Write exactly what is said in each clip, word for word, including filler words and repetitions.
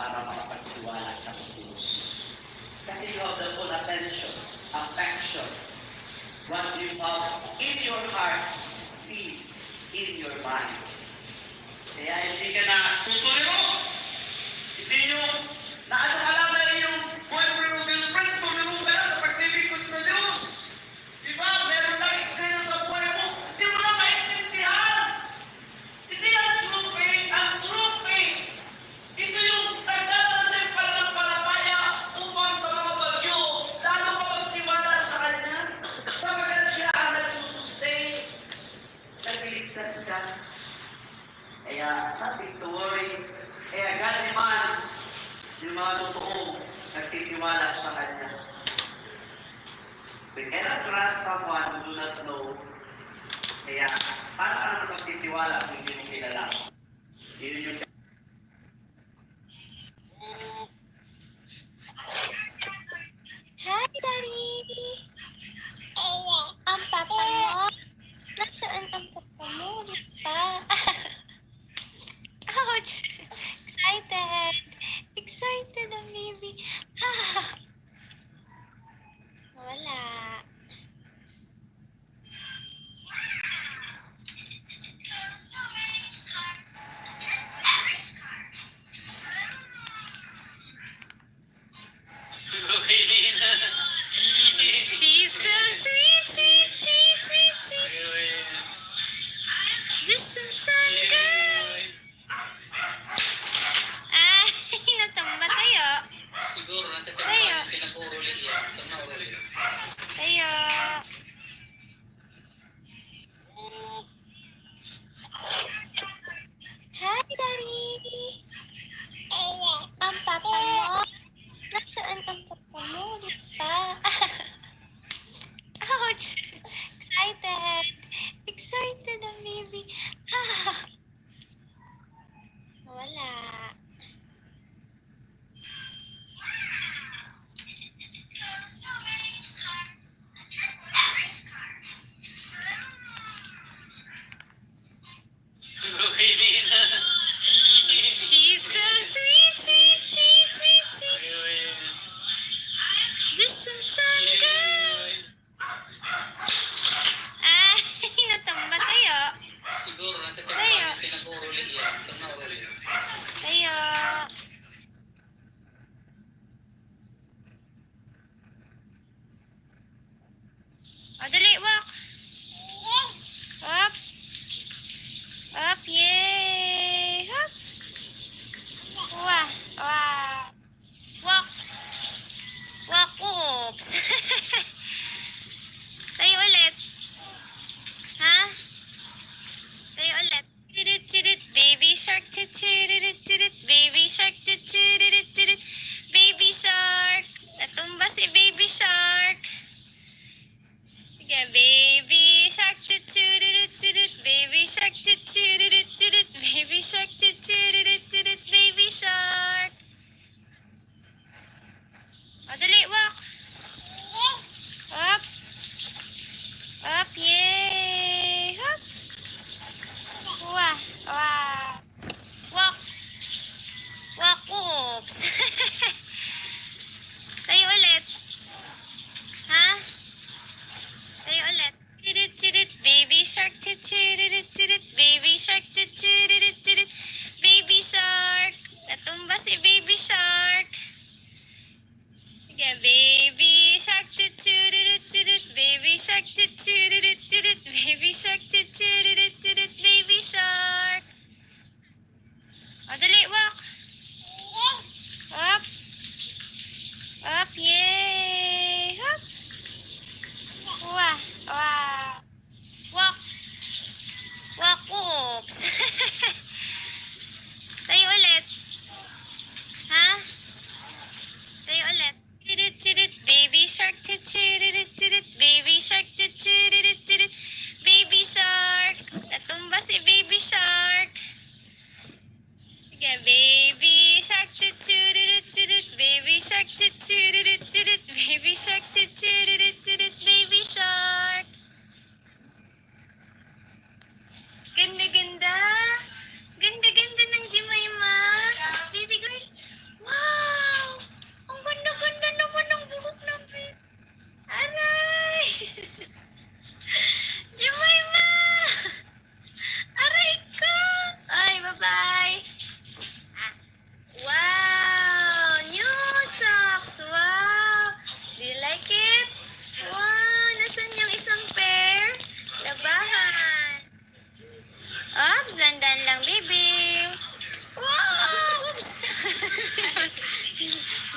para makapagtiwala ka sa Diyos. Kasi you have the full attention, affection, what you have in your heart, see in your mind. Kaya hindi ka na tutuliro. Hindi yung naano ka lang na yung boyfriend o girlfriend, tuliro ka na sa paglilingkod sa Diyos. Di ba? Meron lang eksena sa buhay mo. Hindi mo na maintindihan. Hindi ang true faith. Ang true faith, ito yung nagdadala sa pananampalataya upang sa mga bagyo, lalo ka magtiwala sa Kanya. Sapagkat Siya ang nagsusustain. Nagliligtas ka. Kaya, nothing to worry. Kaya God demands yung mga totoong nagtitiwala sa Kanya. We cannot trust someone who do not know. Kaya, paano ka naman magtitiwala kung hindi mo kilala? Yun yung Hi, Daddy! Ang papa mo? Nasaan ang papa mo? Wala pa. Ouch! Excited! Excited ang baby! Wala. She's so sweet, sweet, sweet, sweet, sweet. The sunshine girl. Ay, natumba sa'yo. Siguro nasa Ayo. tiyan sila puro liya. Ito na ulit. Sa'yo. Hi, Daddy. Ang papa mo? Nasaan ang papa mo? Wala pa. Ouch! Excited! Excited ang baby. Wala. She's so sweet, sweet, sweet, sweet, sweet. The sunshine girl. Ay, natumba sa'yo. Siguro nasa Ayo. tiyan sila puro liya. Ito na ulit. Sa'yo. O, dali, walk. Up. Up, yay. Hop. Wah, wah. Walk. Walk, oops. Tayo ulit. Ha? Tayo ulit. Chirut, chirut, baby shark, chirut, chirut, baby shark, chirut, chirut, chirut, baby shark. Natumba si baby shark. Sige, baby shark, chirut, chirut, chirut, baby shark, chirut, chirut, chirut, baby shark, chirut, chirut, chirut, baby shark. O, dali, walk. Up. Up, yay. Hop. Wah, wah. Walk. Walk, oops. Tayo ulit. Ha? Tayo ulit. Chirut, chirut, baby shark, chirut, chirut, chirut, baby shark, chirut, chirut, chirut, baby shark. Natumba si baby shark. Sige, baby shark, chirut, chirut, chirut, baby shark, chirut, chirut, chirut, baby shark, chirut, chirut, chirut, baby shark. O, dali, walk. Up. Up, yay. Hop. Wah, wah. Walk. Walk, oops. Tayo ulit. Ha? Tayo ulit. Chirut, chirut, baby shark, chirut, chirut, chirut, baby shark, chirut, chirut, chirut, baby shark. Natumba si baby shark. Sige, baby shark, chirut, chirut, chirut, baby shark, chirut, chirut, chirut, baby shark, chirut, chirut, chirut, baby shark. Ganda-ganda. Ganda-ganda ng Jemima. Baby girl.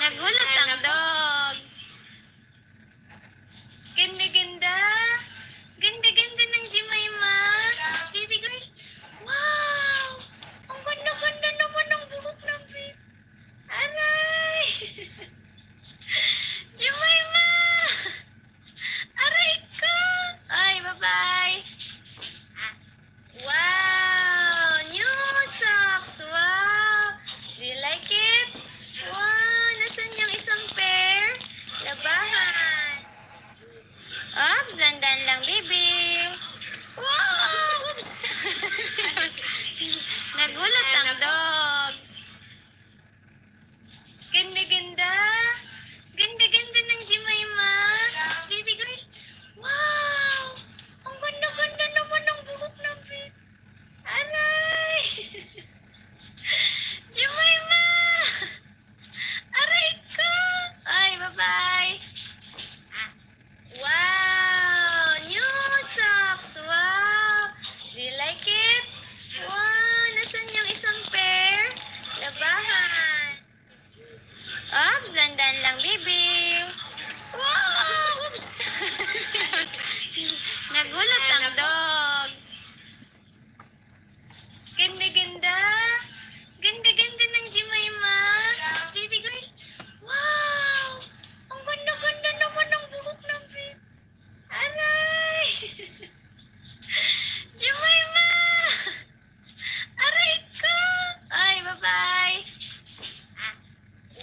Nagulat ang dog. Ganda-ganda. Ganda-ganda ng Jemima. Baby girl. Wow! Ang ganda-ganda naman ng buhok ng baby. Aray! Jemima! Aray ko! Ay, bye-bye. Wow! New socks! Wow! Do you like it? Wow! Nasaan yung isang pair? Labahan. Oops, dandan lang, baby. Wow! Oops! Nagulat ang dog. Ganda-ganda. Ganda-ganda ng Jemima. Baby girl. Wow! Ang ganda-ganda naman ng buhok ng baby. Aray! Jemima! Aray ko! Ay, bye-bye. Wow! New socks! Wow! Do you like it? Wow! Nasaan yung isang pair? Labahan. Oops, dandan lang, baby. Wow! Oops! Nagulat ang dog. Ganda-ganda. Ganda-ganda ng Jemima. Baby girl. Wow! Ang ganda-ganda naman ng buhok ng baby. Aray! Jemima! Aray ko! Ay, bye-bye.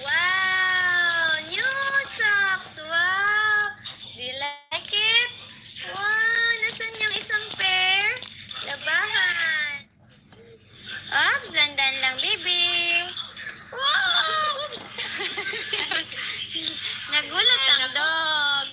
Wow! New socks! Wow! Do you like it? Wow! Nasaan yung isang pair? Labahan. Oops, dandan lang, baby. Wow! Oops! Nagulat ang dog.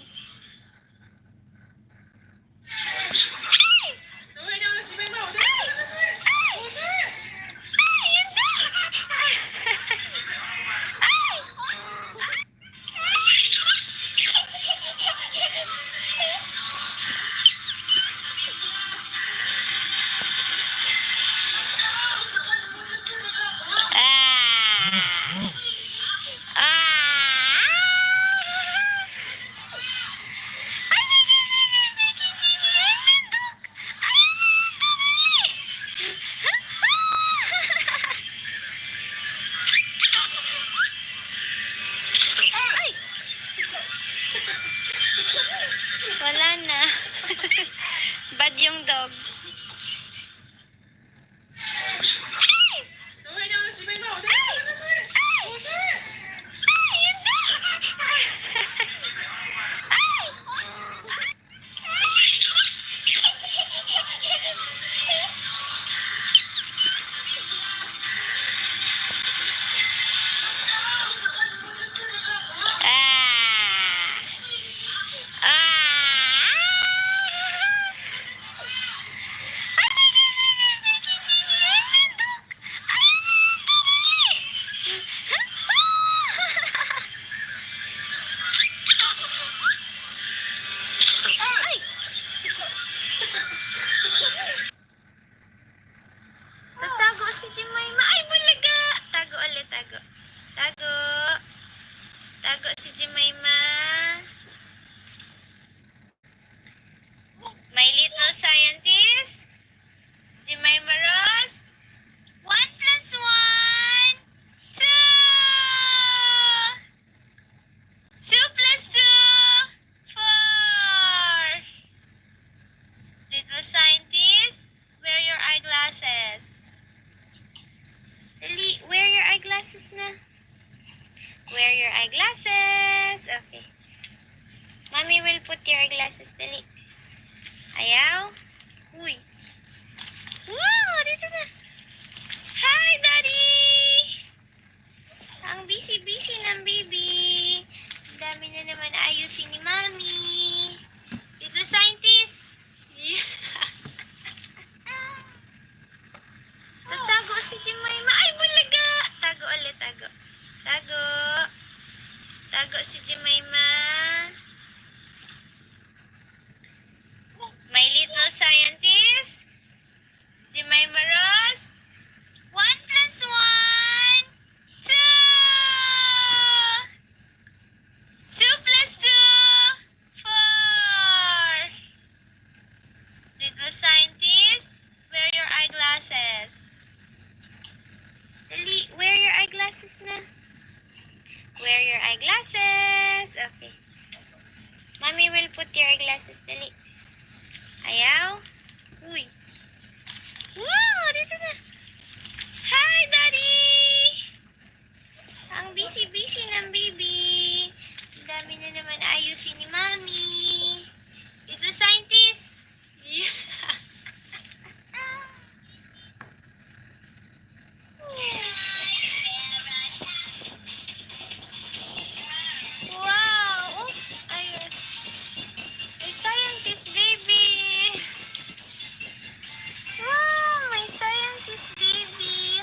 Ay! Wala na. Bad yung dog. Tatago si Jemima. Ay, bulaga! Tago ulit, tago. Tago. Tago si Jemima. My little scientist, Jemima Rose. One plus one, two. Two plus two, four. Little scientist, wear your eyeglasses. Dali, wear your eyeglasses na. Wear your eyeglasses. Okay. Mommy will put your eyeglasses. Dali. Ayaw. Uy. Wow! Dito na. Hi, Daddy! Ang busy-busy ng baby. Ang dami na naman ayusin ni Mommy. Little scientist. Tatago si Jemima. Ay, bulaga! Tago ulit, tago. Tago. Tago si Jemima. My little scientist, Jemima Rose. One plus one, two. Wear your eyeglasses. Okay. Mommy will put your eyeglasses. Dali. Ayaw. Uy. Wow! Dito na. Hi, Daddy! Ang busy-busy ng baby. Ang dami na naman ayusin ni Mommy. It's a scientist. Wow! Oops! Ayun. May scientist baby! Wow! May scientist baby!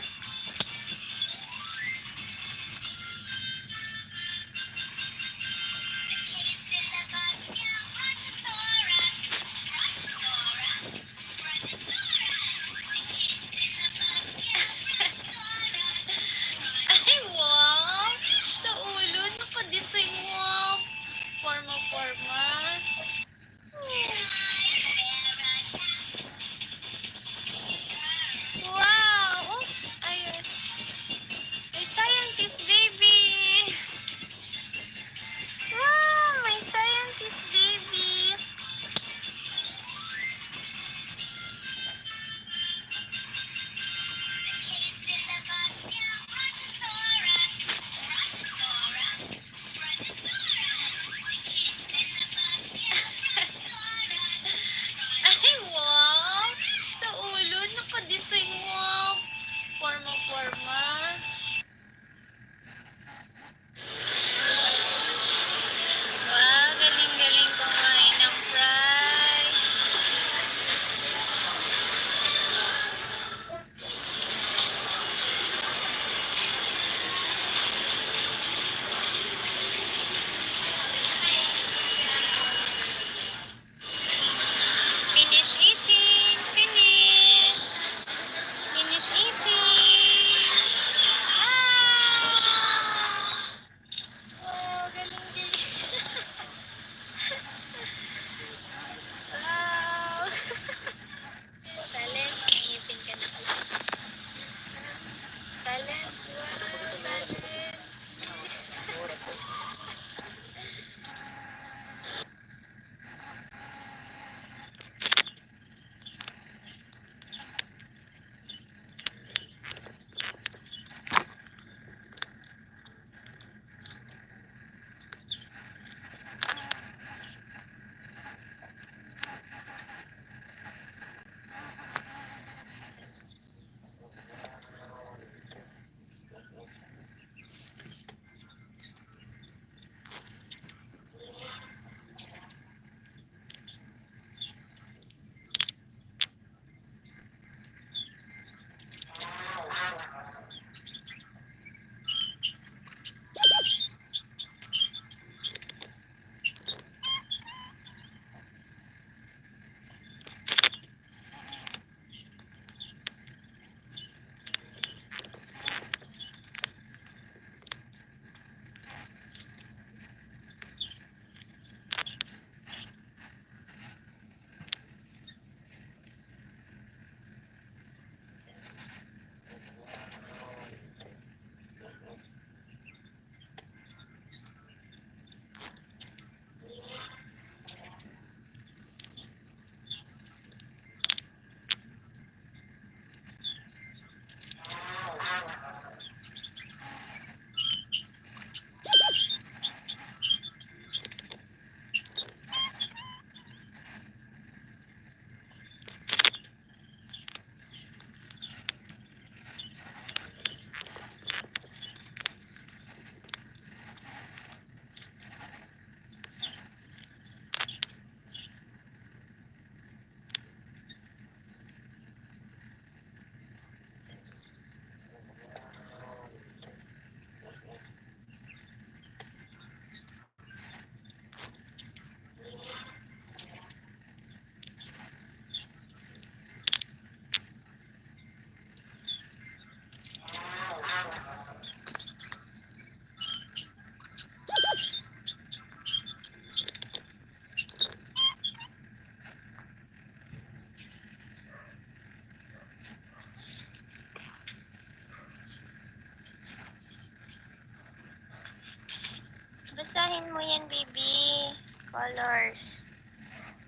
Basahin mo yan, baby. Colors.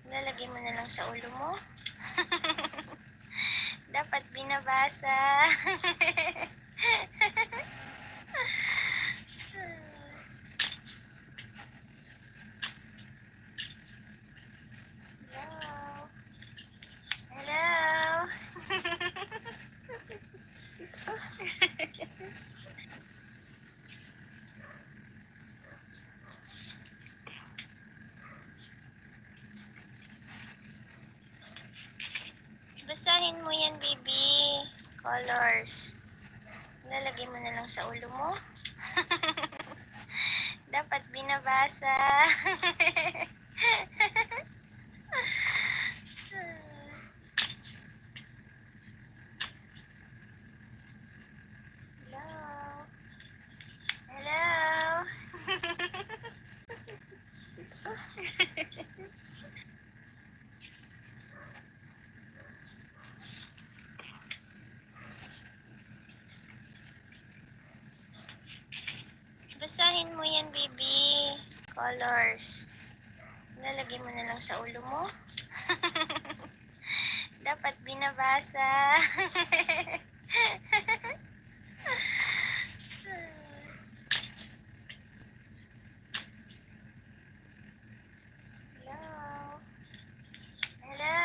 Lalagay mo na lang sa ulo mo. Dapat binabasa. Hello? Hello? Basahin mo yan, baby. Colors. Lalagay mo na lang sa ulo mo. Dapat binabasa. Hello? Hello? Basahin mo yan, baby. Colors. Lalagay mo na lang sa ulo mo. Dapat binabasa. Hello? Hello?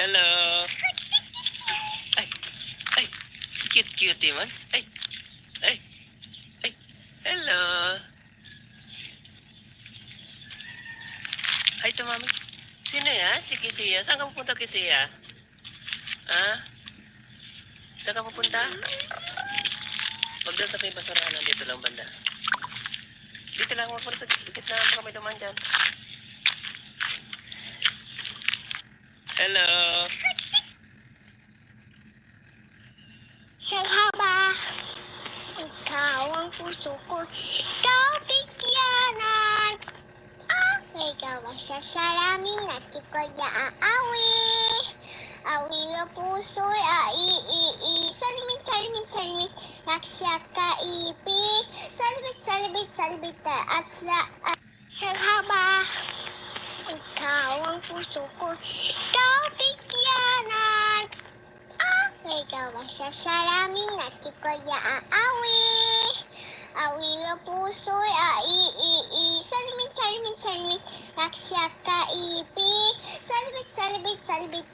Hello. Ay, ay, cute-cute man. Ay, ay, ay, hello. Hi to, mami. Sino yan? Si Kisiya? Saan ka pupunta, Kisiya? Ha? Saan ka pupunta? Wag doon sa may basurahan, nandito lang banda. Dito lang, wag mo na sa gitna, baka may dumaan dyan. Hello. Sarhaba, ikaw ang puso ko. Ikaw bigyanan. Ah, ikaw ang sasalamin at ikaw niya aawi. Awi ang puso, ai, i, i. Salmit, salmit, salmit. Raksaka ipi. Salmit, salmit, salmit. Taas, taas. Sarhaba, ikaw ang puso ko. Ikaw bigyanan. Ah, ikaw ang sasalamin at ikaw niya aawi. Awi ang puso, ai, i, i. Salmit, salmit, salmit. Raksaka ipi. Salmit, salmit, salmit.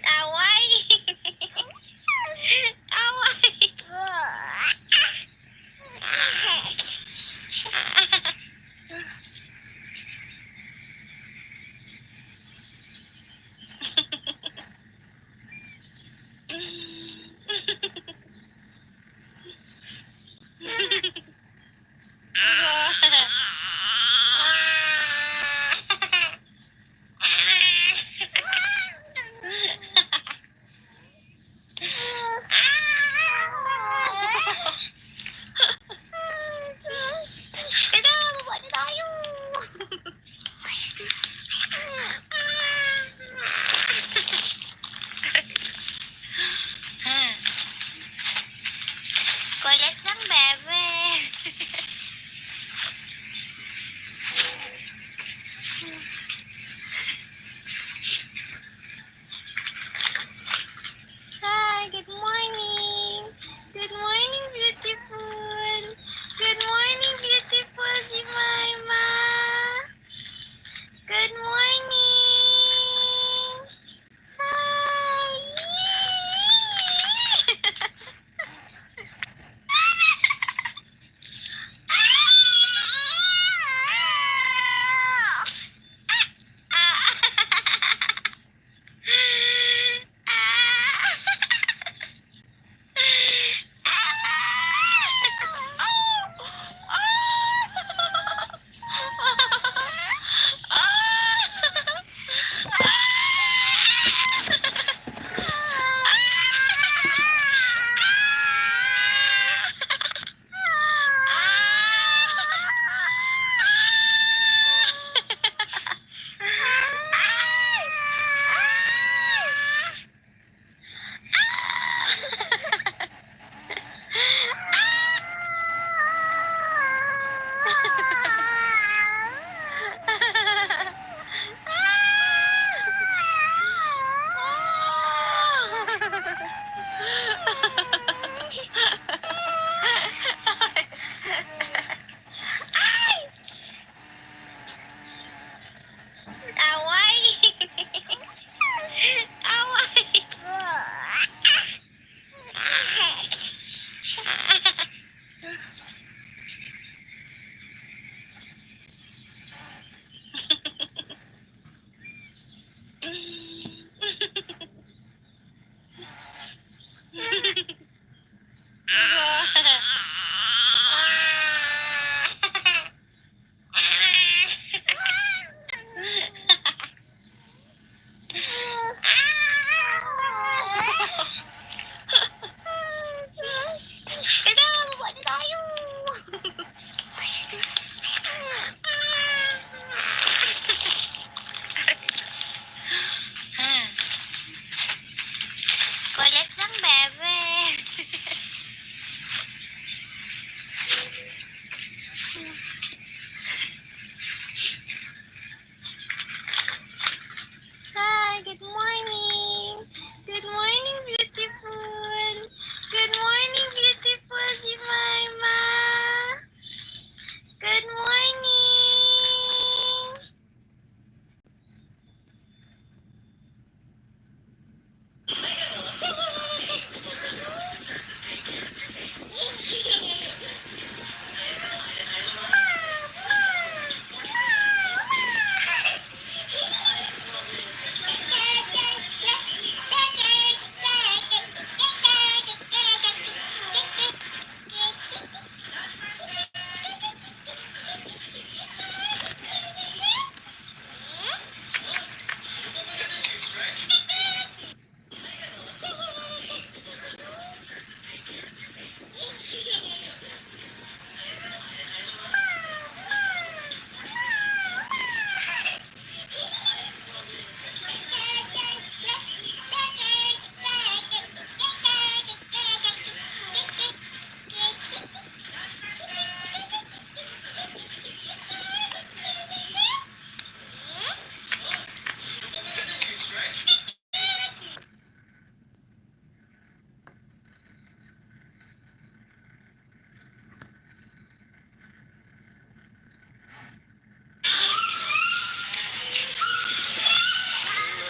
Away! Away! Tara, baba na tayo! Kulit ng bebe. Hi, good morning. Good morning, beautiful. Good morning, beautiful Jemima. Good morning. Hi. Away! Away! Tara, baba na tayo! Kulit ng bebe. Hi, good morning. Good morning, beautiful. Good morning, beautiful Jemima. Good morning.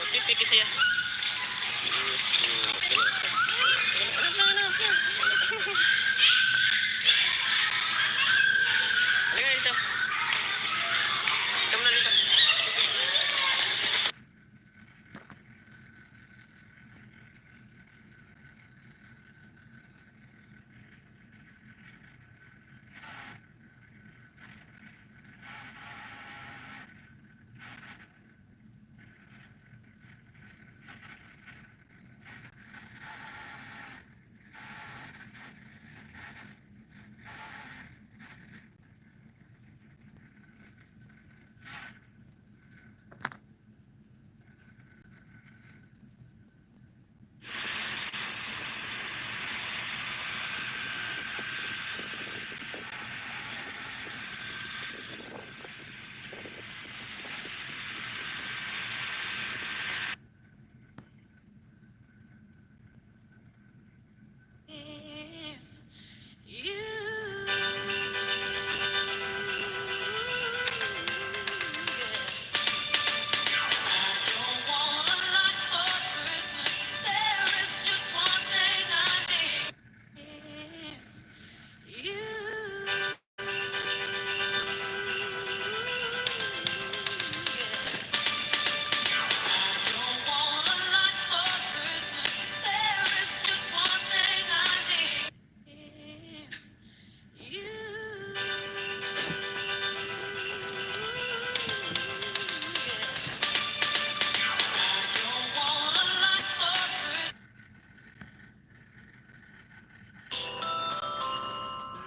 Pipikis siya. Halika dito. Ikaw muna dito.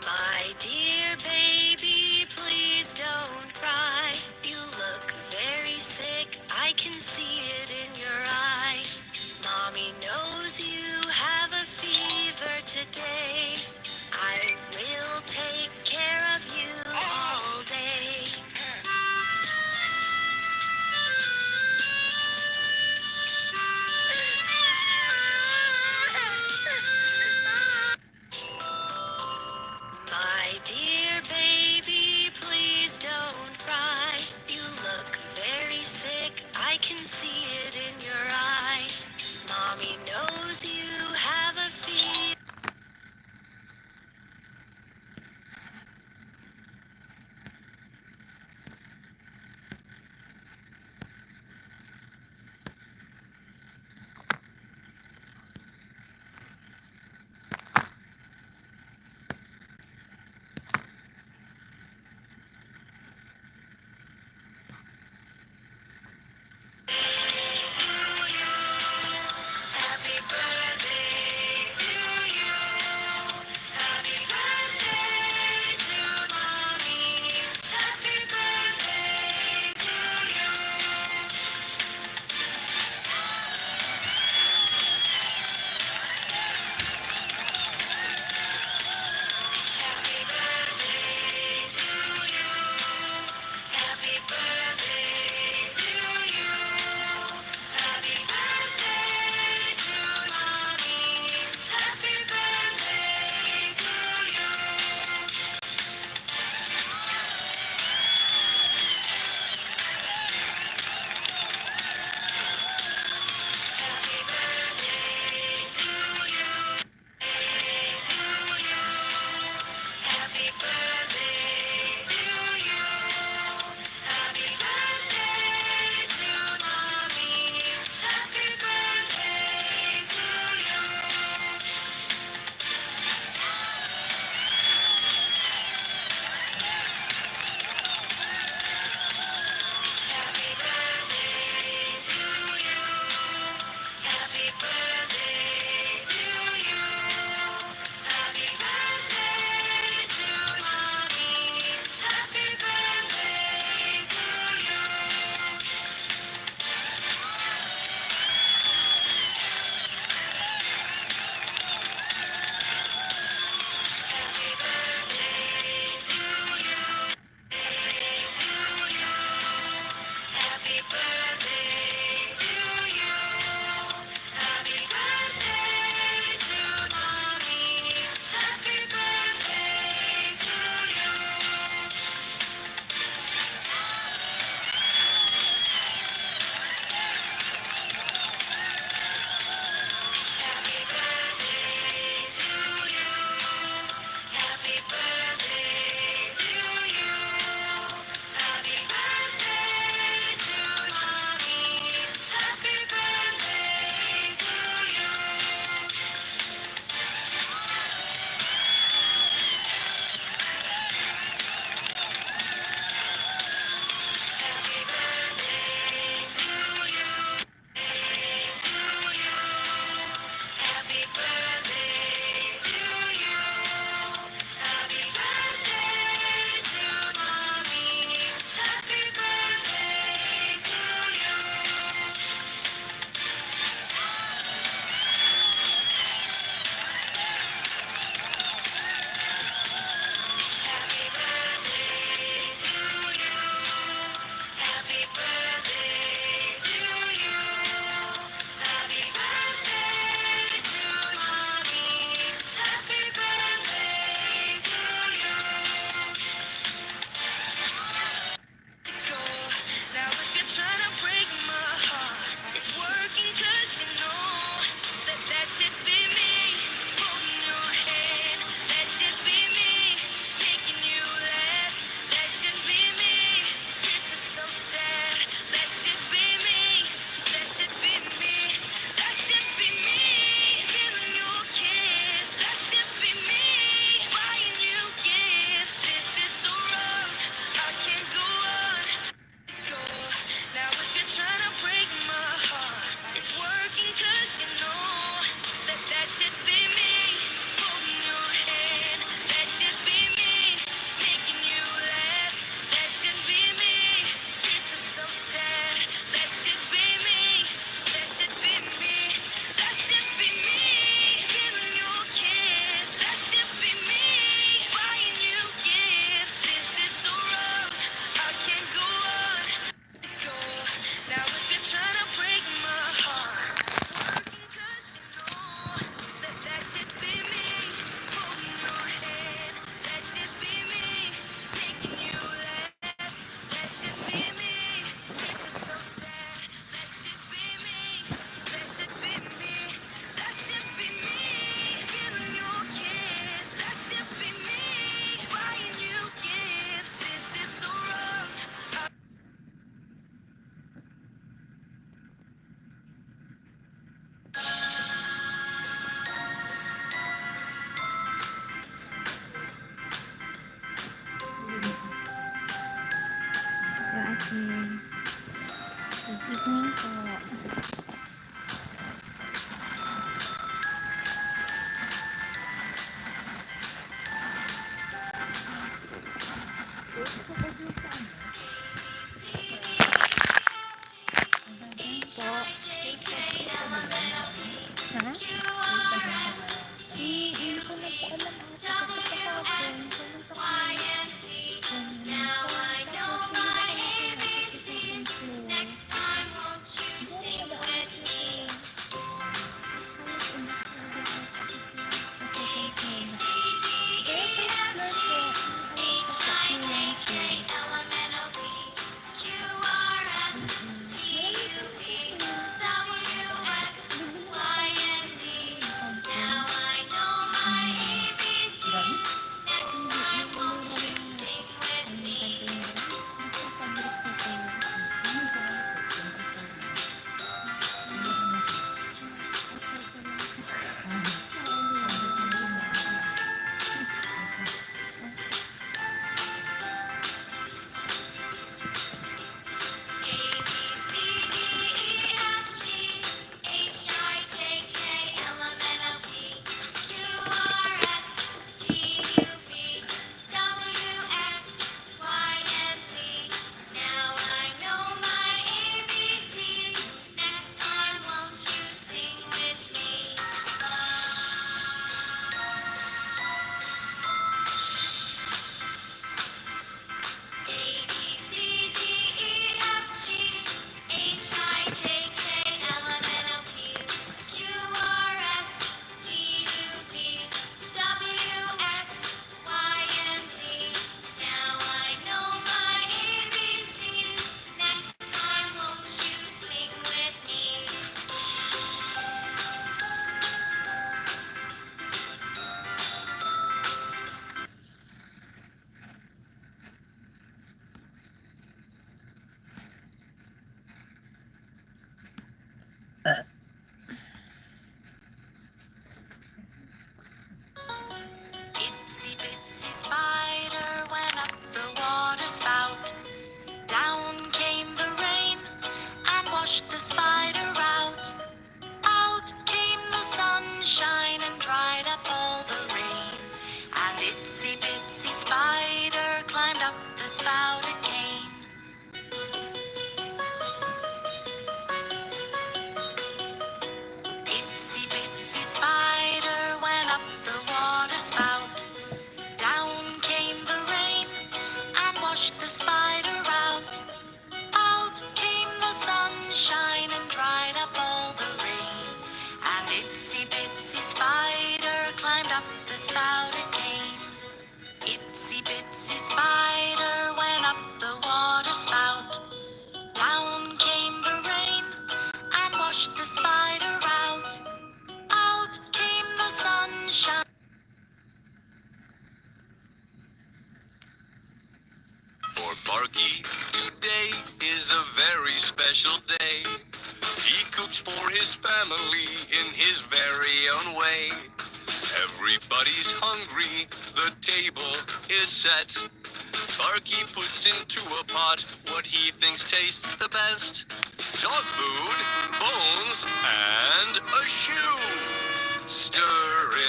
My dear baby, please don't cry. You look very sick, I can see it in your eye. Mommy knows you have a fever today. I will take care of you all day. My dear baby, please don't cry. You look very sick, I can see it in your eye. Mommy knows you have a fever. Should be me holding your hand. That should be me making you laugh. That should be me. This is so sad. That should be me. That should be me. That should be me. Feeling your kiss. That should be me. Buying you gifts. This is so wrong. I can't go on. Now if you're trying to break my heart, it's working 'cause you know that that should be me holding your hand. That should be me making you laugh. That should be me. This is so sad. That should be me. That should be me. That should be me. Feeling your kiss. That should be me. Buying you gifts. This is so wrong. Ate. Good evening po.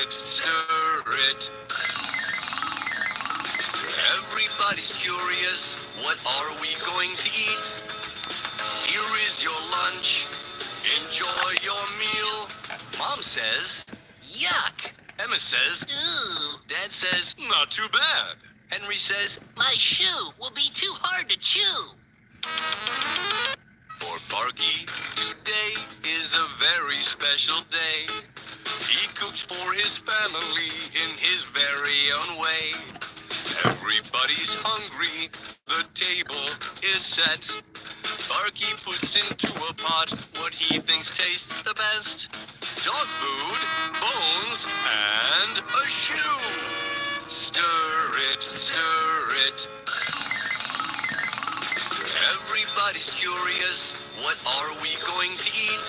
it, stir it. Everybody's curious, what are we going to eat? Here is your lunch. Enjoy your meal. Mom says, "Yuck." Emma says, "Ooh." Dad says, "Not too bad." Henry says, "My shoe will be too hard to chew." For Barky, today is a very special day. He cooks for his family in his very own way. Everybody's hungry, the table is set. Barky puts into a pot what he thinks tastes the best. Dog food, bones, and a shoe. Stir it, stir it. Everybody's curious, what are we going to eat?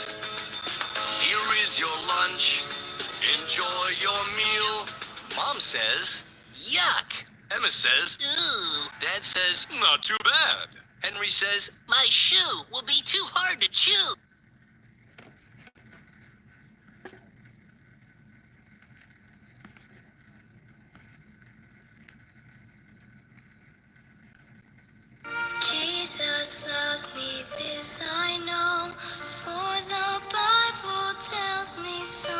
Here is your lunch. Enjoy your meal. Mom says, "Yuck." Emma says, "Ooh." Dad says, "Not too bad." Henry says, "My shoe will be too hard to chew." Jesus loves me, this I know, for the Bible tells me so.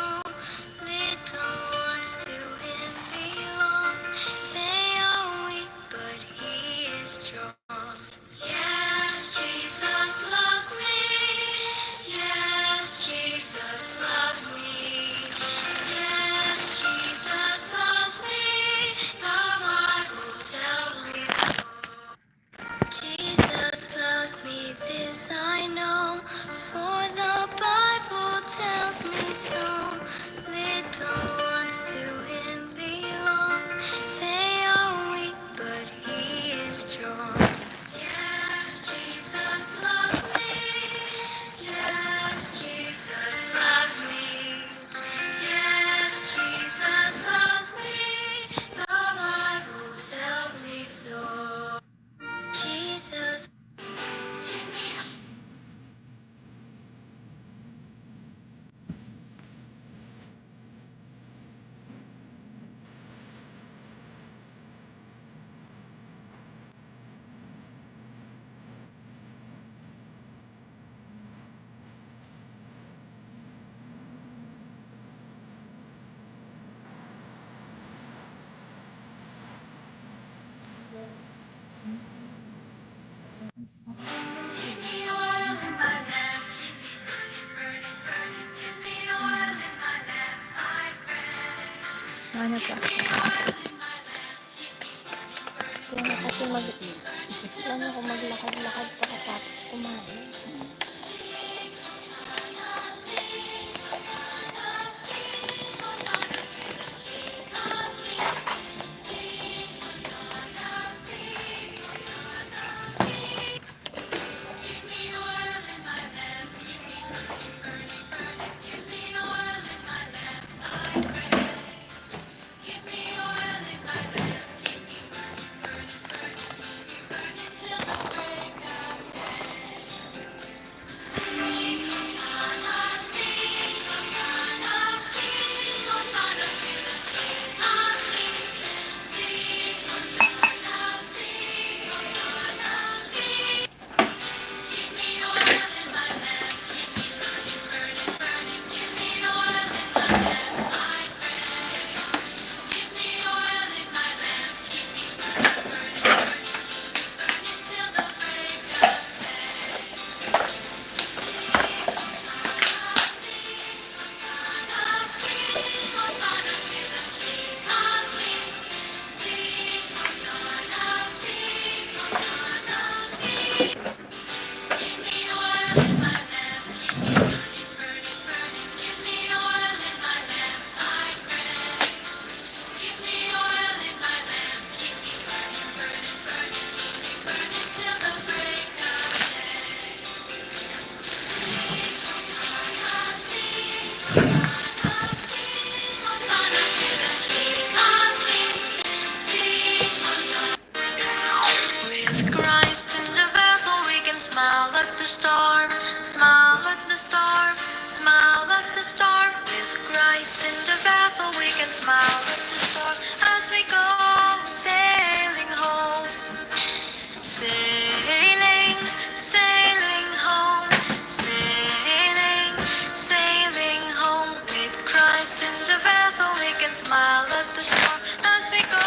Little ones to him belong, they are weak, but he is strong. Yes, Jesus loves me. Yes, Jesus loves me. Yes, Jesus loves me. The Bible tells me so. Jesus loves me, this I know, for the Bible tells me so. Little ones to him belong. They are weak, but he is strong. Yes, Jesus loves me. Yes, Jesus loves me. Yes, Jesus loves me. The Bible tells me so. Jesus. Ano pa? Kaya nga kasi mag-, kaya nga ako maglakad-lakad pagkatapos kumain. Smile at the storm as we go sailing home. Sailing, sailing home, sailing, sailing home. With Christ in the vessel, we can smile at the storm as we go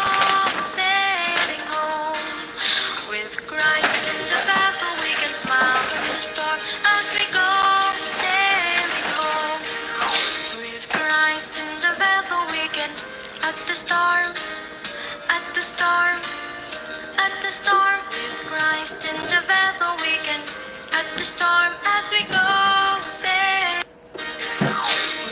sailing home. With Christ in the vessel, we can smile at the storm as we go sailing home. With Christ in the vessel, we can at the storm, at the storm, at the storm. With Christ in the vessel, we can at the storm as we go sailing.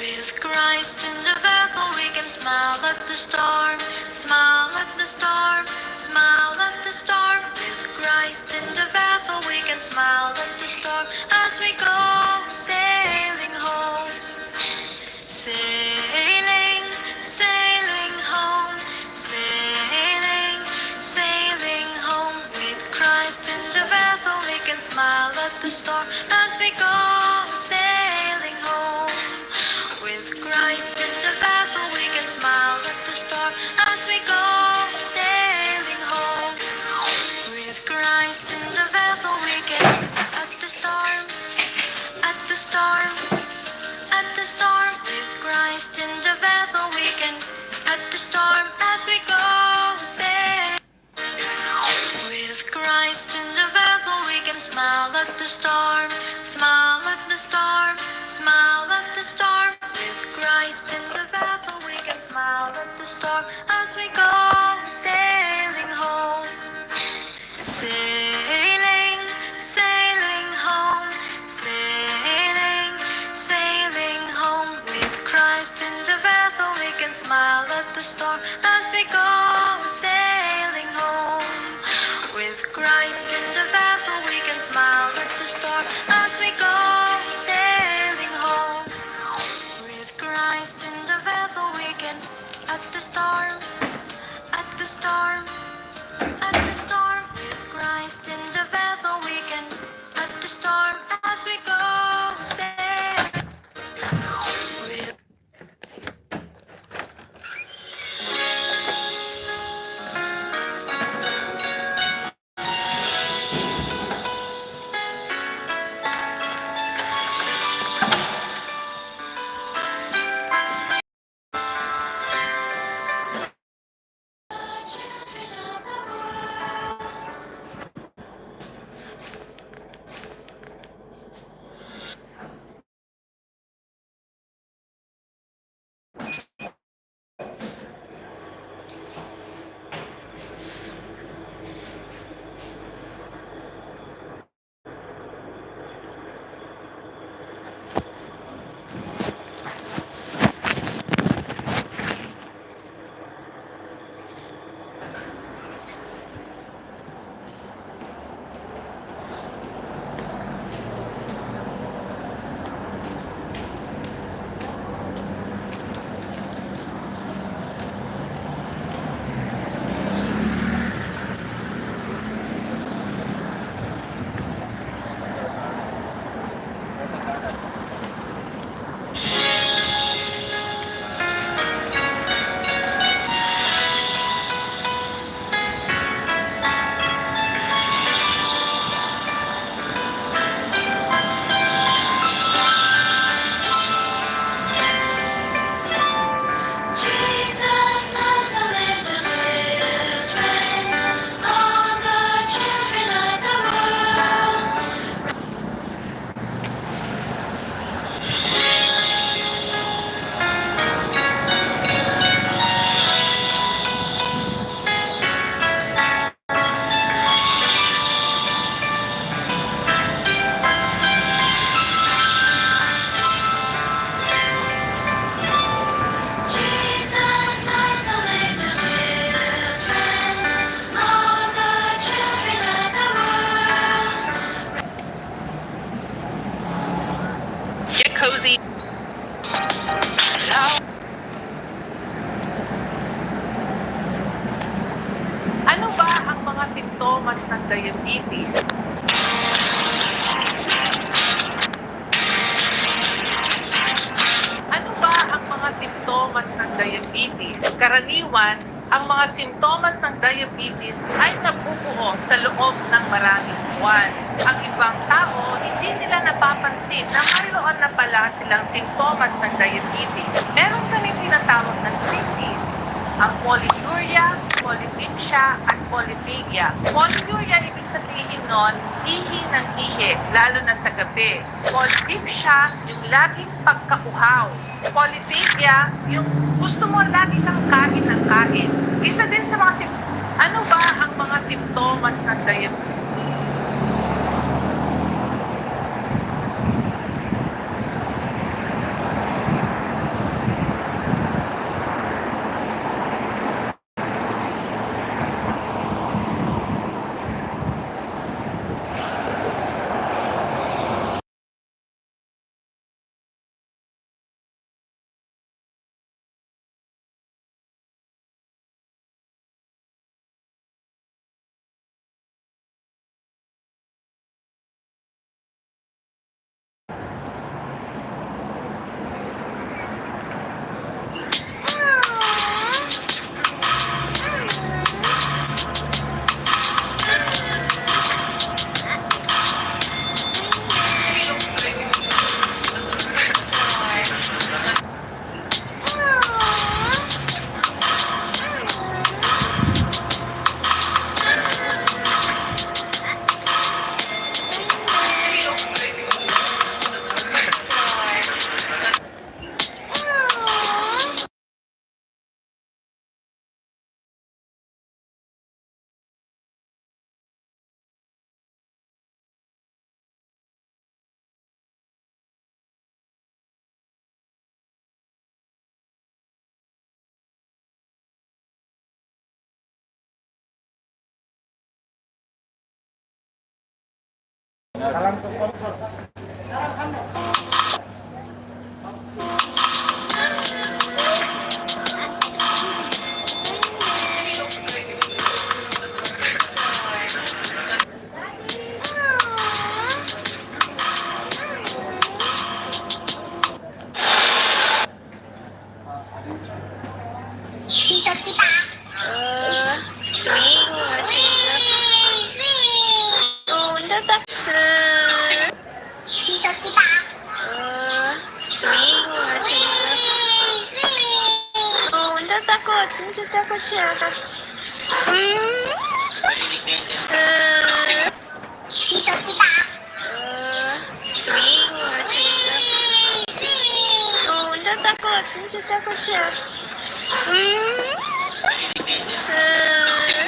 With Christ in the vessel, we can smile at the storm, smile at the storm, smile at the storm. With Christ in the vessel, we can smile at the storm as we go sailing home. Sailing, sailing home, sailing, sailing home. With Christ in the vessel, we can smile at the storm as we go sailing home. With Christ in the vessel, we can smile at the storm as we go sailing home. With Christ in the vessel, we can at the storm, at the storm, at the storm. With Christ in the vessel, we can at the storm as we go sailing. With Christ in the vessel, we can smile at the storm, smile at the storm, smile at the storm. With Christ in the vessel, we can smile at the storm as we go sailing home. Sailing, sailing home, sailing, sailing home. With Christ in the vessel, we can smile at the storm as we go sailing home. With Christ in the vessel, we can smile at the storm as we go sailing home. With Christ in the vessel, we can at the storm, at the storm, at the storm. With Christ in the vessel, we can at the storm as we go sailing. Jesus loves the little children, all the children of the world. Jesus loves the little children, all the children of the world. Get cozy. Ano ba ang mga simptomas ng diabetes? Ano ba ang mga simptomas ng diabetes? Karaniwan, ang mga simptomas ng diabetes ay nabubuo sa loob ng maraming buwan. Ang ibang tao, hindi nila napapansin na mayroon na pala silang simptomas ng diabetes. Meron kaming tinatawag na three Ps, ang polyuria, polydipsia, at polyphagia. Polyuria, ibig sabihin nun, ihi ng ihi, lalo na sa gabi. Polydipsia, yung laging pagkauhaw. Polyphagia, yung gusto mo lagi kang kain ng kain. Isa din sa mga sim-, ano ba ang mga simptomas ng diabetes? Sisot kita. Uh, swing, sisot. Swing! Oh, tatak. Uh, sisot kita. Uh, swing, sisot. Swing! Oh, natatakot. Natatakot siya. Mm. Uh, Sisot kita. Uh, swing, sisot. Swing! Oh, natatakot. Natatakot siya. Mm. Uh,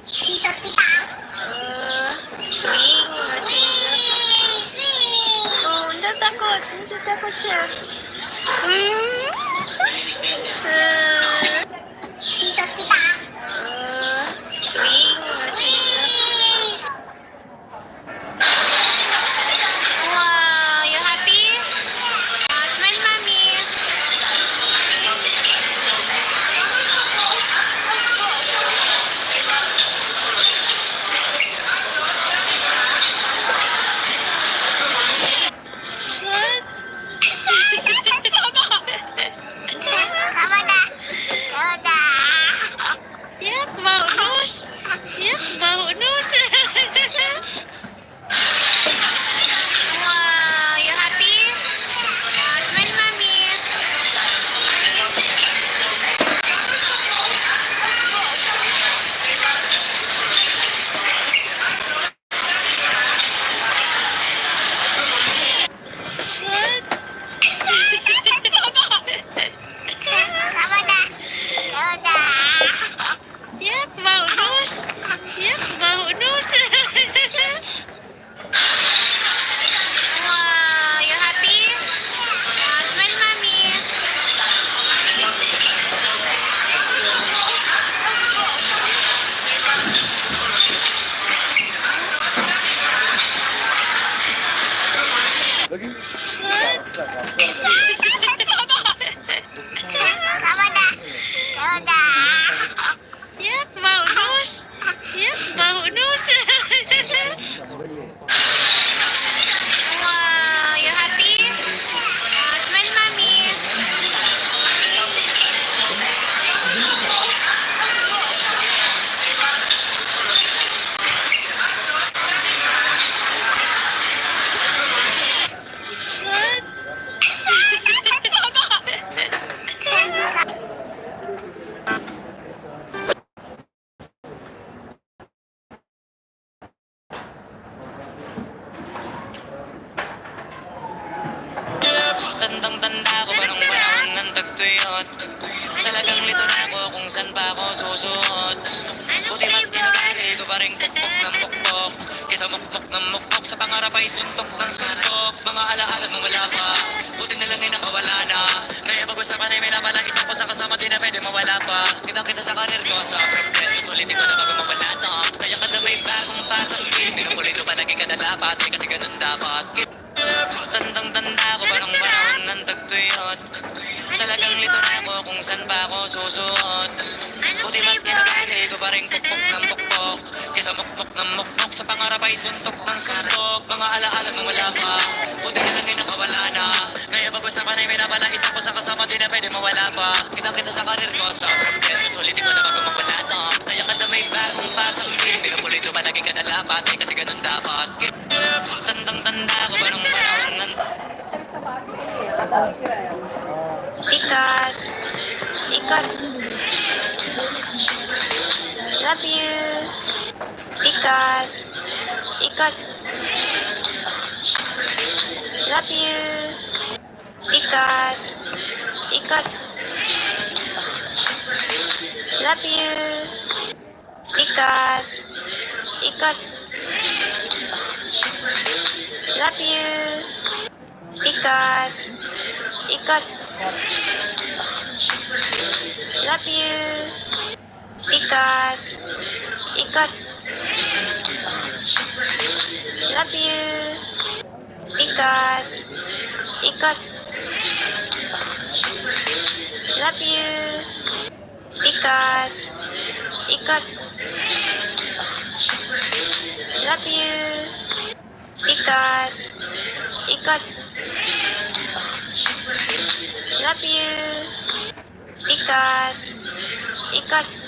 Sisot kita. Uh, swing, sisot. Swing! Swing! Oh, natatakot. Natatakot siya. Mm. Uh, Sisot kita. Uh, swing, sisot. Wow, you happy? Uh, smile, mommy. What? Talagang lito na ako kung saan pa ako susuot. Buti mas inugali ko pa ring pukpok ng pukpok kesa mukpok ng mukpok. Sa pangarap ay suntok ng suntok. Mga alaala mong wala pa, buti na lang ay nakawala na. Kaya pag-usapan ay may napala, isa ko sa kasama, di na pwede mawala pa. Kitang-kita sa karir ko, sobrang blessed. Susulitin ko na bago mawala to. Kaya kada may bagong pasang beat, pinupulido palagi kada lapat. Eh, kasi ganun dapat. Tandang-tanda ko pa nung panahon ng tagtuyot. Talagang lito na ako kung saan pa ako susuot. Buti mas inugali ko pa ring pukpok ng pukpok kesa mukpok ng mukpok. Sa pangarap ay suntok ng suntok. Mga alaala mong wala pa, buti na lang ay nakawala na. Kaya pag-usapan ay may napala, isa ko sa kasama, di na pwede mawala pa. Kitang-kita sa karir ko, sobrang blessed. Susulitin ko na bago mawala to. Kaya kada may bagong pasang beat, pinupulido palagi kada lapat. Eh, kasi ganun dapat. Tandang-tanda ko pa nung panahon ng Ikot. Ikot. Love you. Ikot. Ikot. Love you. Ikot. Ikot. Love you. Ikot. Ikot. Love you. Ikot. Ikot. Love you. Ikot. Ikot. Love you. Ikot. Ikot. Love you. Ikot. Ikot. Love you. Ikot. Ikot. Love you. Ikot. Ikot.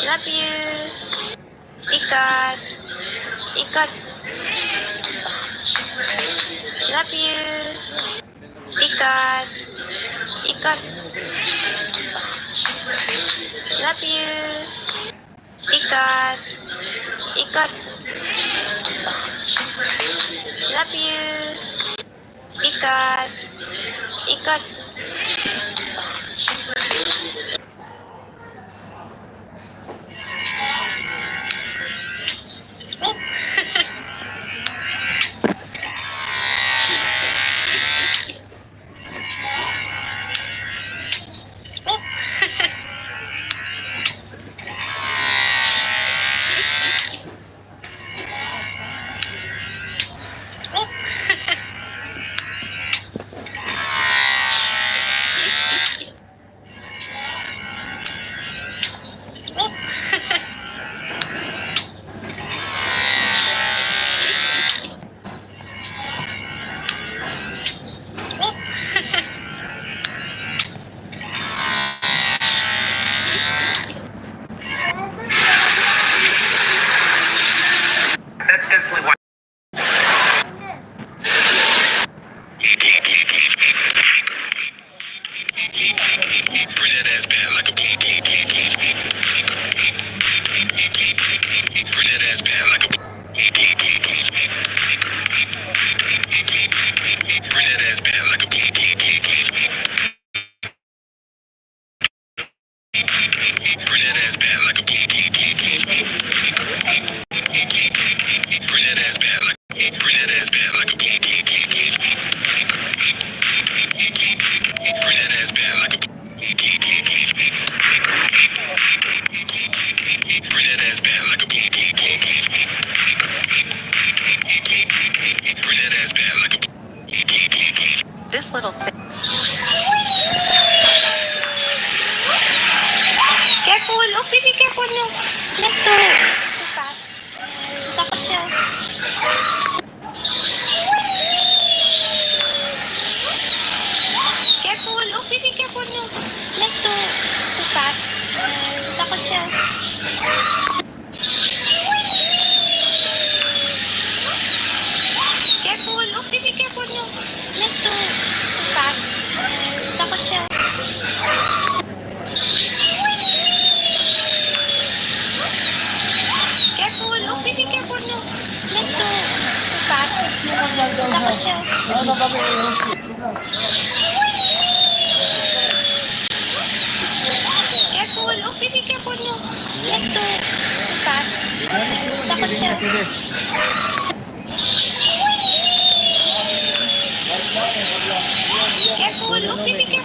Love you. Ikot. Ikot. Love you. Ikot. Ikot. Love you. Ikot. Ikot. Love you. Ikot. Ikot. That's definitely why. Bring that ass back like a boom, boom, boom, boom. Bring that ass back like a boom, boom, boom, boom, boom. Bring that ass back like a boom, boom, boom, boom. Bring that ass back like a boom, boom, boom, boom. Bring that ass back like, bring that ass back like a boom, boom, boom, boom. Bring that ass back like a boom, boom, boom, boom. Bring that ass back like a boom, boom, boom, boom. Bring that ass back like a boom. This little thing. Careful! Oh, baby, careful, no. Not too, too fast. Takot siya. Careful! Oh, baby, careful, no. Not too, too fast. Takot siya. Careful! Oh, baby, careful, no. Not too, too fast. Takot siya. Careful! Oh, baby, careful, no. Not too,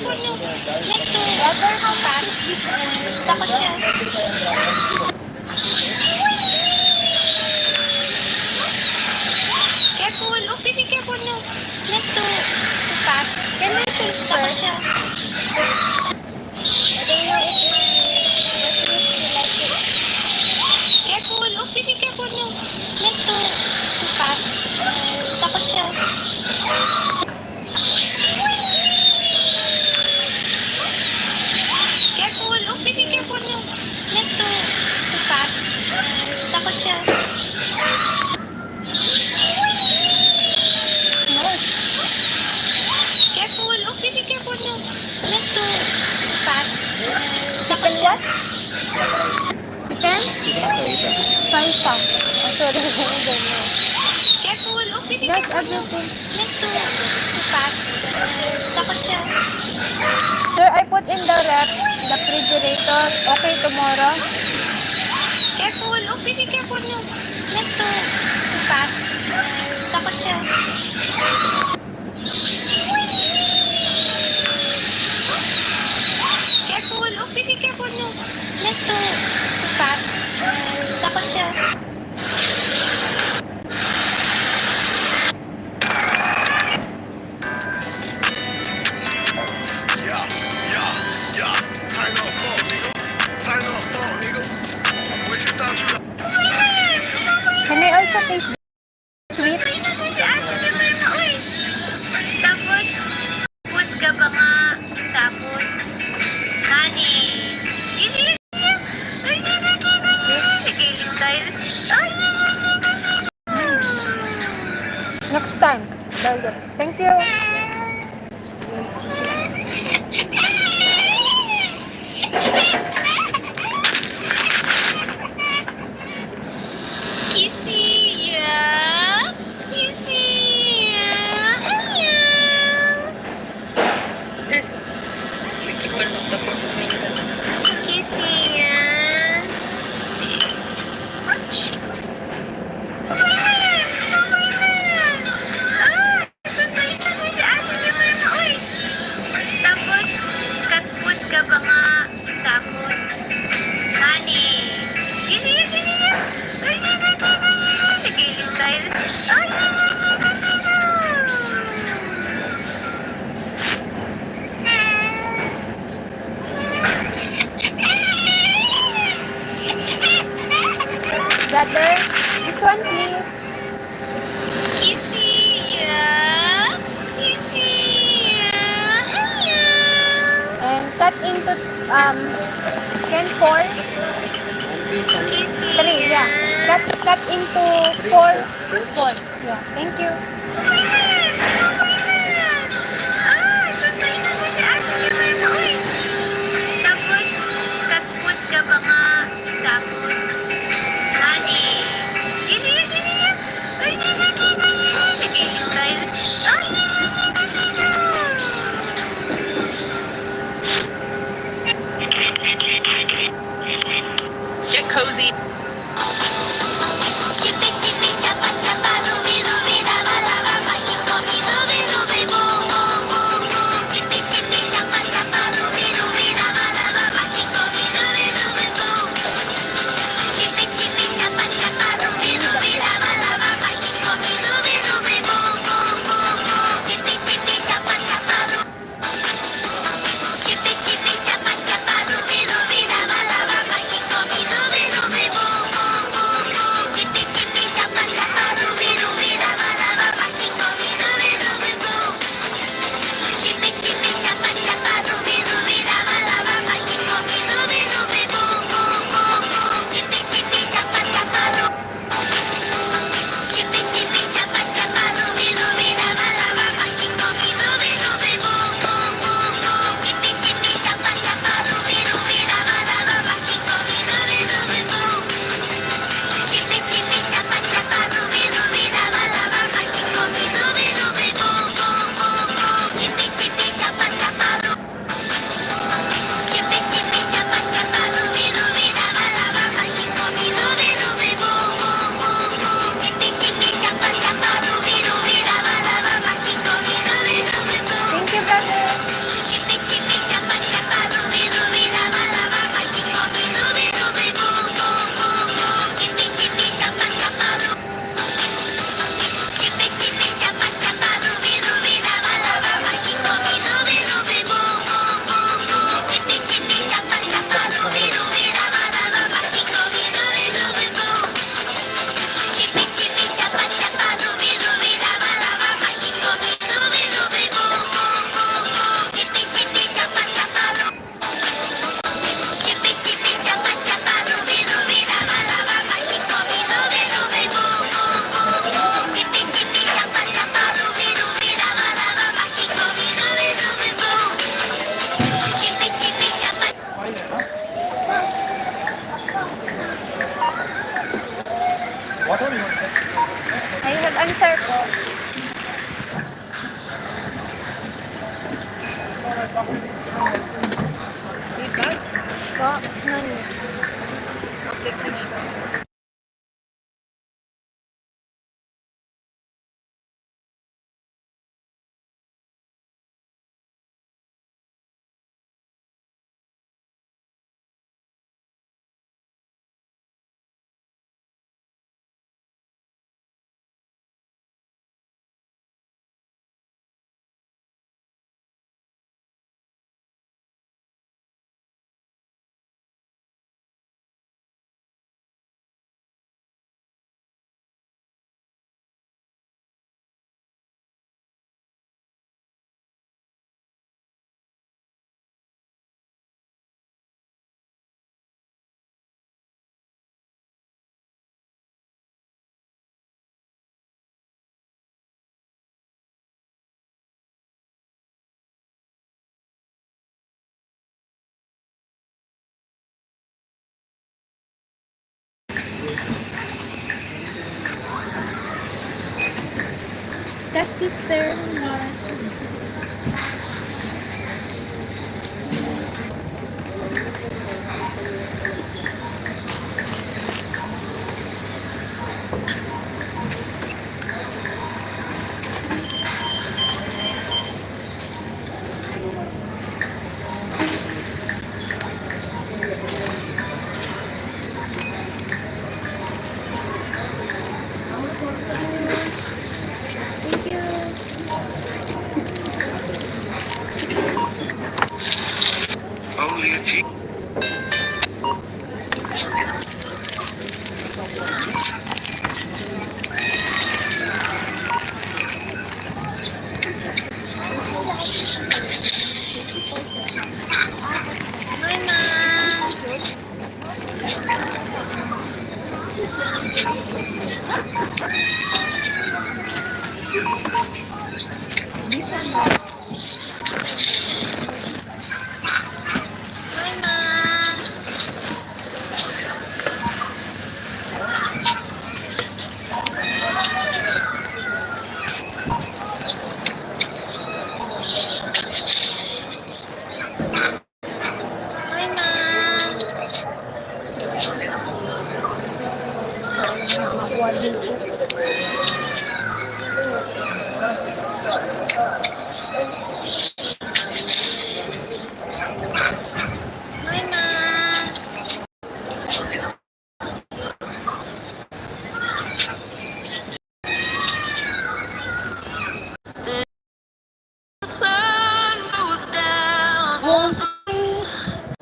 Brother, how much is this one? Takot siya. Careful. Oh, baby, careful, no. Not too, too fast. Can I taste first? Takot siya. I don't know if my classmates will like it. Careful. Oh, baby, careful, no. Not too, too fast. Takot siya. Careful! Oh, baby, careful, no. Not too, too fast. Takot siya. Nice. Careful! Oh, baby, careful, no. Not too, too fast. Takot siya. Chicken what? Chicken? Chicken fajita. Fajita. Ah, sorry. Ganyan. Careful! Oh, baby, careful, no. That's everything. Not too, too fast. Takot siya. Sir, I put in the ref, the refrigerator. Okay tomorrow? Careful! Oh, baby, careful, no. Not too, too fast. Takot siya. Careful! Oh, baby, careful, no. Not too, too fast. Takot siya. Yeah, yeah, yeah. Turn up, fuck, nigga. Turn up, fuck, nigga. What you thought you Can I also taste the sweet? Tapos, food ka pa nga. Tapos, honey. Naghiling tayo. Next time, burger. Thank you. Kisiya! Kisiya! Kisiya! Ouch! Tapos, cat food ka pa nga. Tapos, honey. Gini, gini, gini. Ay, gini, gini, gini. Naghiling tayo. Ay, gini, gini, gini. Brother, this one, please. Kisiya, kisiya, kisiya. And cut into, um, can four? Kisiya. Three, yeah. Cut, cut into four. Four. Yeah, thank you. Ah, sundin na mo si Ate Joanna, uy. Tapos, cut food ka pa nga. Tapos, honey. Gini, gini, gini. Ay, gini, gini, gini. Naghiling tayo. Ay, gini, gini, gini. Get cozy. Diba? Po, nun. The sister. Thank you. Only a G. Sun goes down, won't play,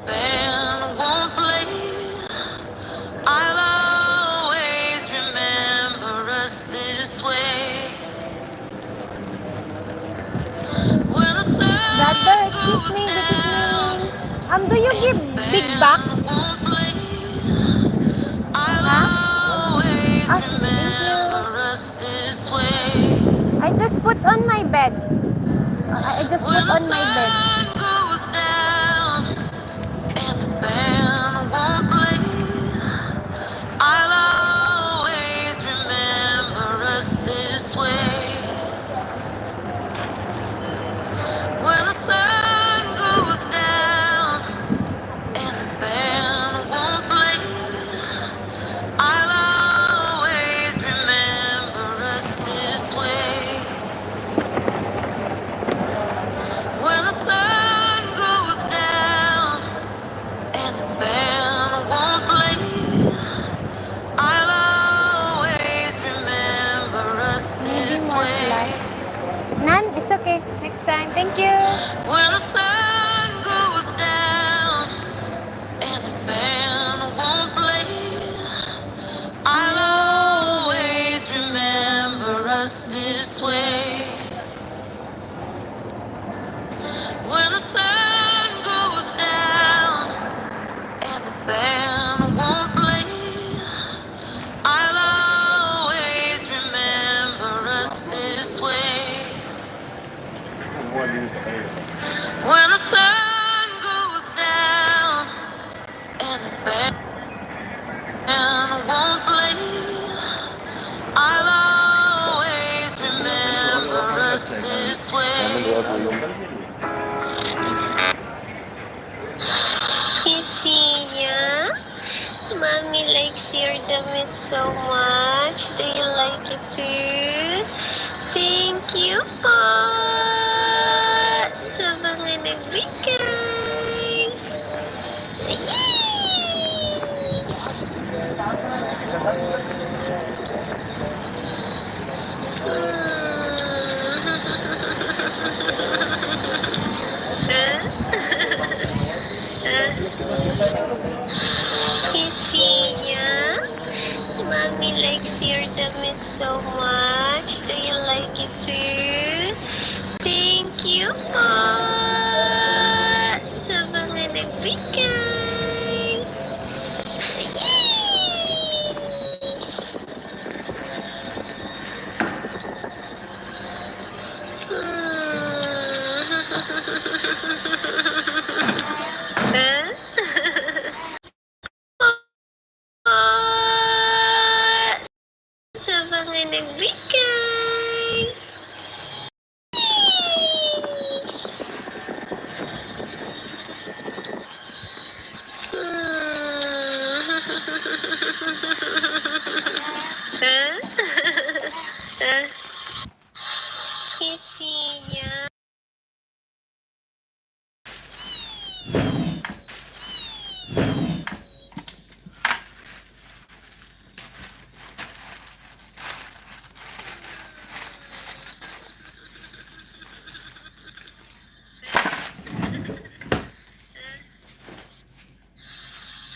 band won't play. I'll always remember us this way. When the sun Brother, excuse goes me, good down, evening. Um, do you give big box? Won't play. I'll Huh? Always Ah, sige, thank you. Remember us this way. I just put on my bed. I, I just put on my bed. When the sun goes down and the band won't play, I'll always remember us this way. When the sun goes down and the band won't play, I'll always remember us this way. When the sun goes down and the band won't play, I'll always remember us this way. Nan, it's okay. Next time. Thank you. When the sun goes down and the band won't play, I'll always remember us this way. When the sun goes down and the band won't play, I'll always remember us this way. When the sun goes down and the band won't play, I'll always remember us this way. damit so much. Do you like it too? Thank you po sa mga nagbigay. Yay! Kisiya, Mommy likes your damit so much. Do you like it too? Thank you po sa mga nagbigay. Yay! Sa mga nagbigay. Kisiya.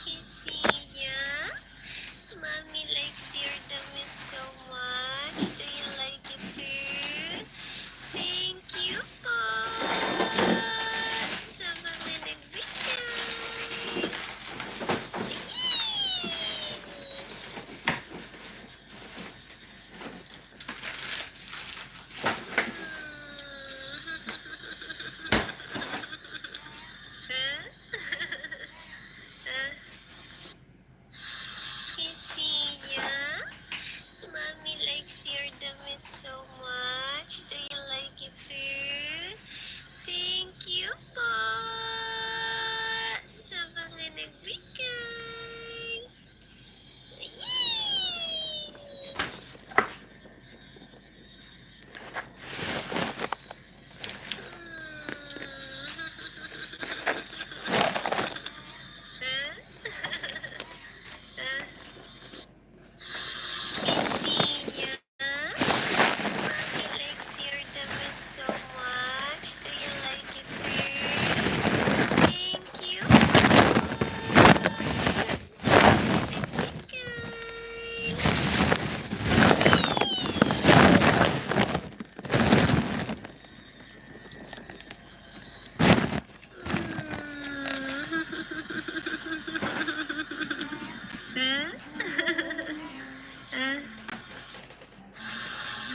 Kisiya, Mommy likes your damit so much. Do you like it too? Thank you po sa mga nagbigay. Kisiya, Mommy likes your damit so much. Do you like it too? Thank you po sa mga nagbigay. Yay!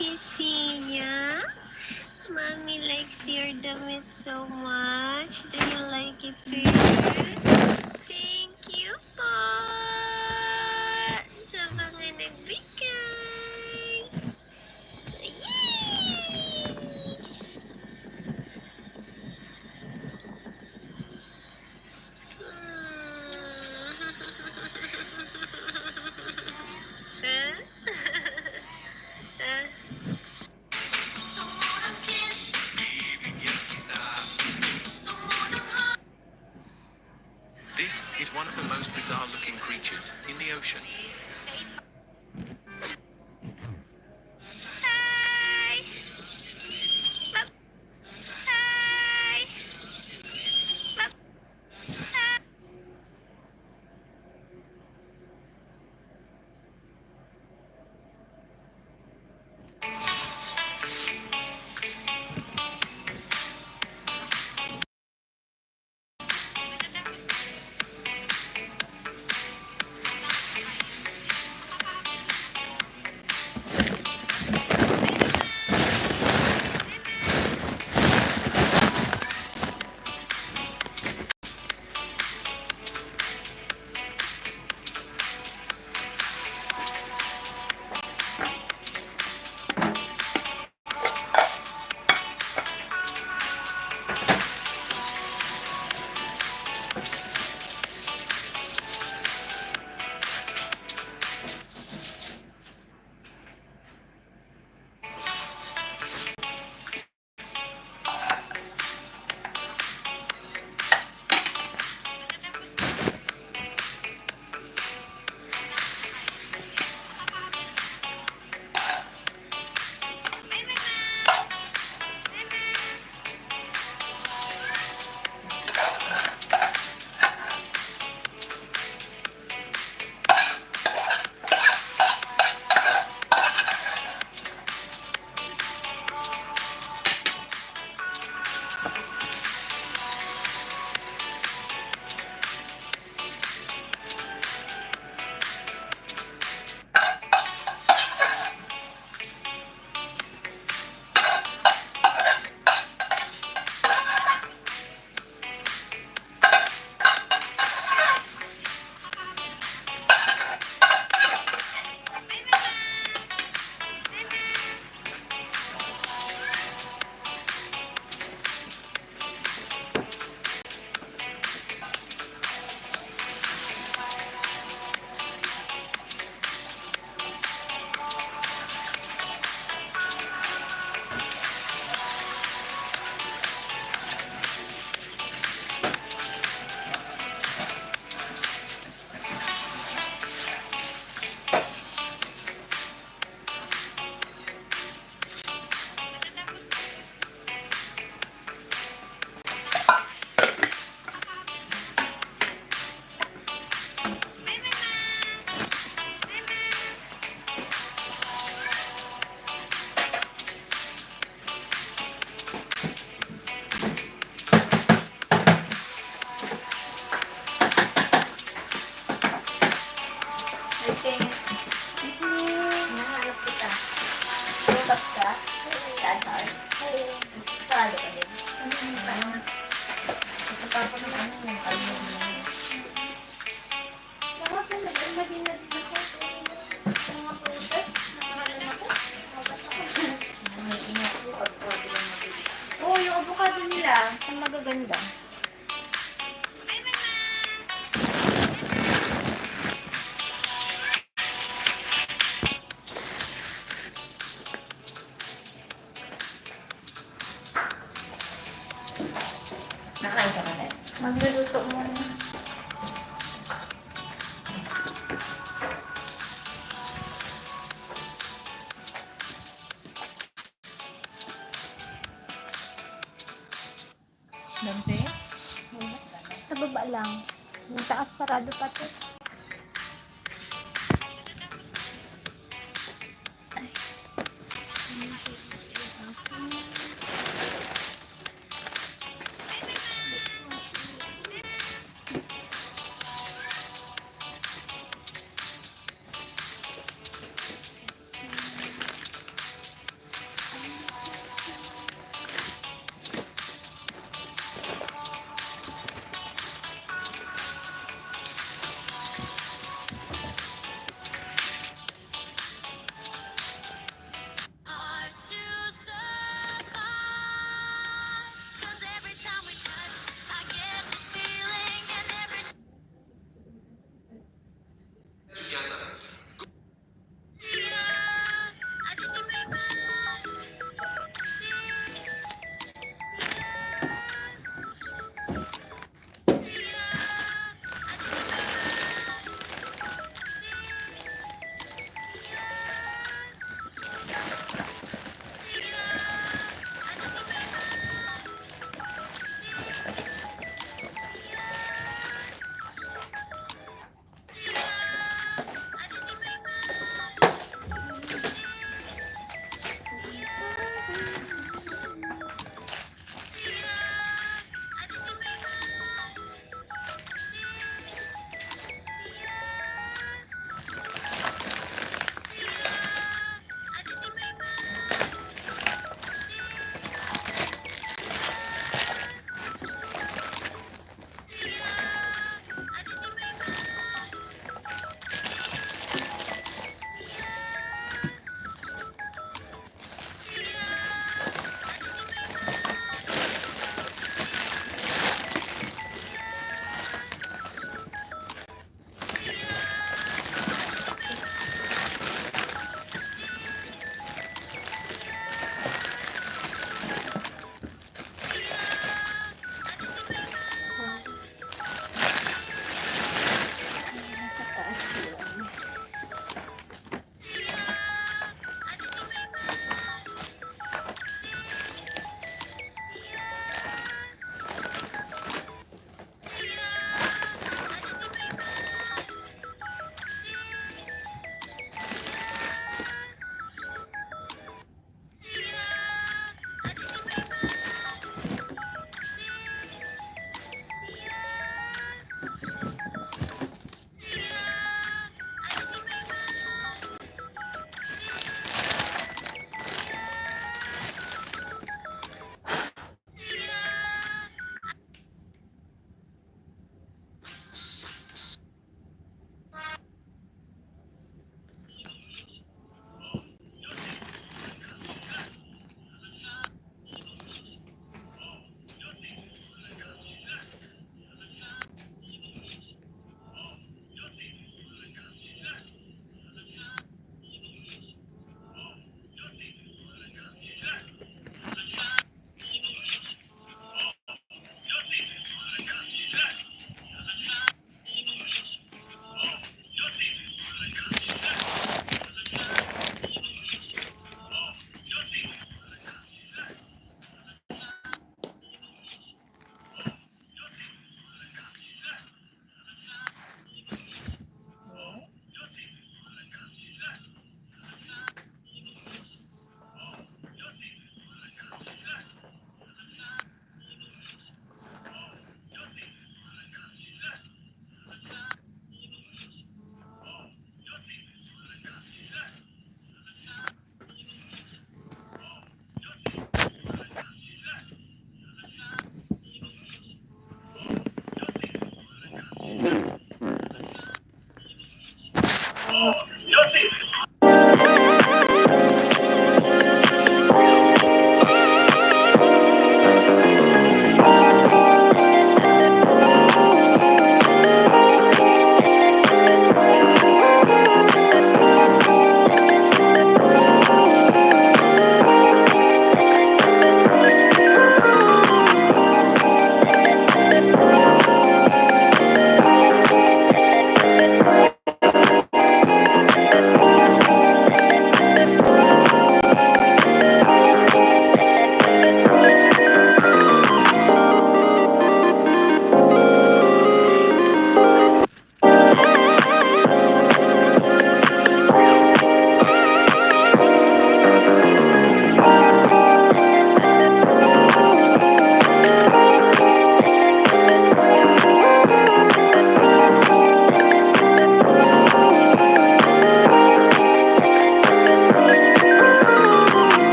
Kisiya, Mommy likes your damit so much. Do you like it too? Thank you po sa mga nagbigay. Yay! This is one of the most bizarre-looking creatures in the ocean. Tapos ng ano, yung ano, yung Kahapon, nag-almadina din ako. Mga prutas, nakahalan ako. Mabasa ko. Ang ingat ko, avocado lang mabili. Oo, yung avocado nila, ang magaganda. Nakain ka na rin? Magluluto muna. Dante? Sa baba lang. Yung taas, sarado pa to.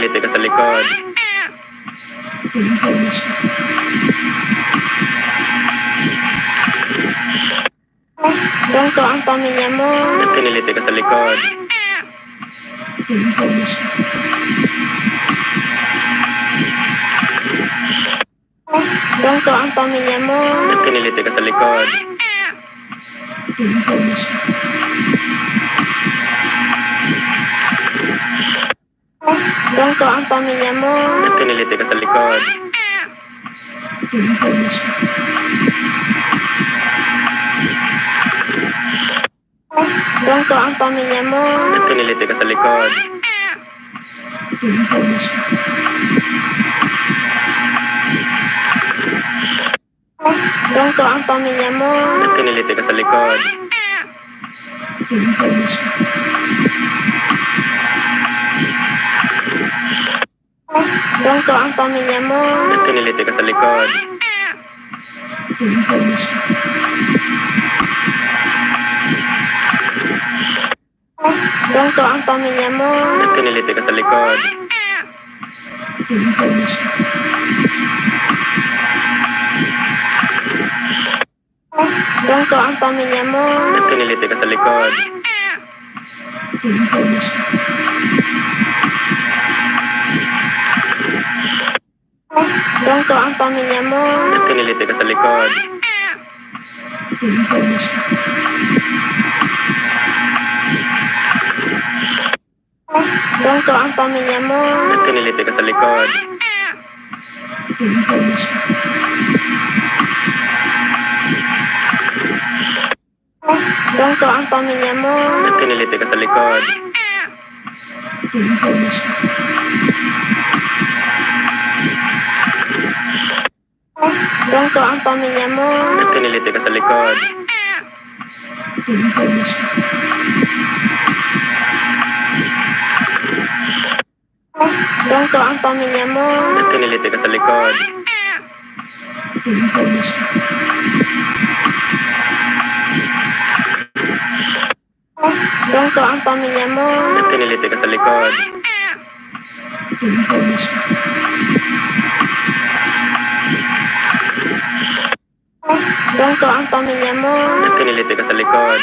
Dito ka sa likod. Dungko ang pamilya mo. Nagkiniliti ka sa likod. Dungko ang pamilya mo. Nagkiniliti ka sa likod. Dungko ang pamilya mo. Nagkiniliti ka sa likod. Dungko ang pamilya mo. Nagkiniliti ka sa likod. Dungko ang pamilya mo. Nagkiniliti ka sa likod. Dungko ang pamilya mo. Nagkiniliti ka sa likod. Dungko ang pamilya mo. Nagkiniliti ka sa likod. Dungko ang pamilya mo. Nagkiniliti ka sa likod. Dungko ang pamilya mo. Nagkiniliti ka sa likod. Dungko ang pamilya mo. Nagkiniliti ka sa likod. Dungko ang pamilya mo. Nagkiniliti ka sa likod. Dungko ang pamilya mo. Nagkiniliti ka sa likod. Dungko ang pamilya mo. Nagkiniliti ka sa likod. Dungko ang pamilya mo. Nagkiniliti ka sa likod. Dungko ang pamilya mo. Nagkiniliti ka sa likod.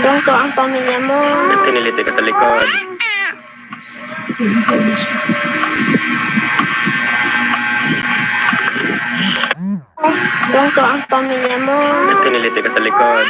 Dungko ang pamilya mo. Nagkiniliti ka sa likod. Dungko ang pamilya mo. Nagkiniliti ka sa likod.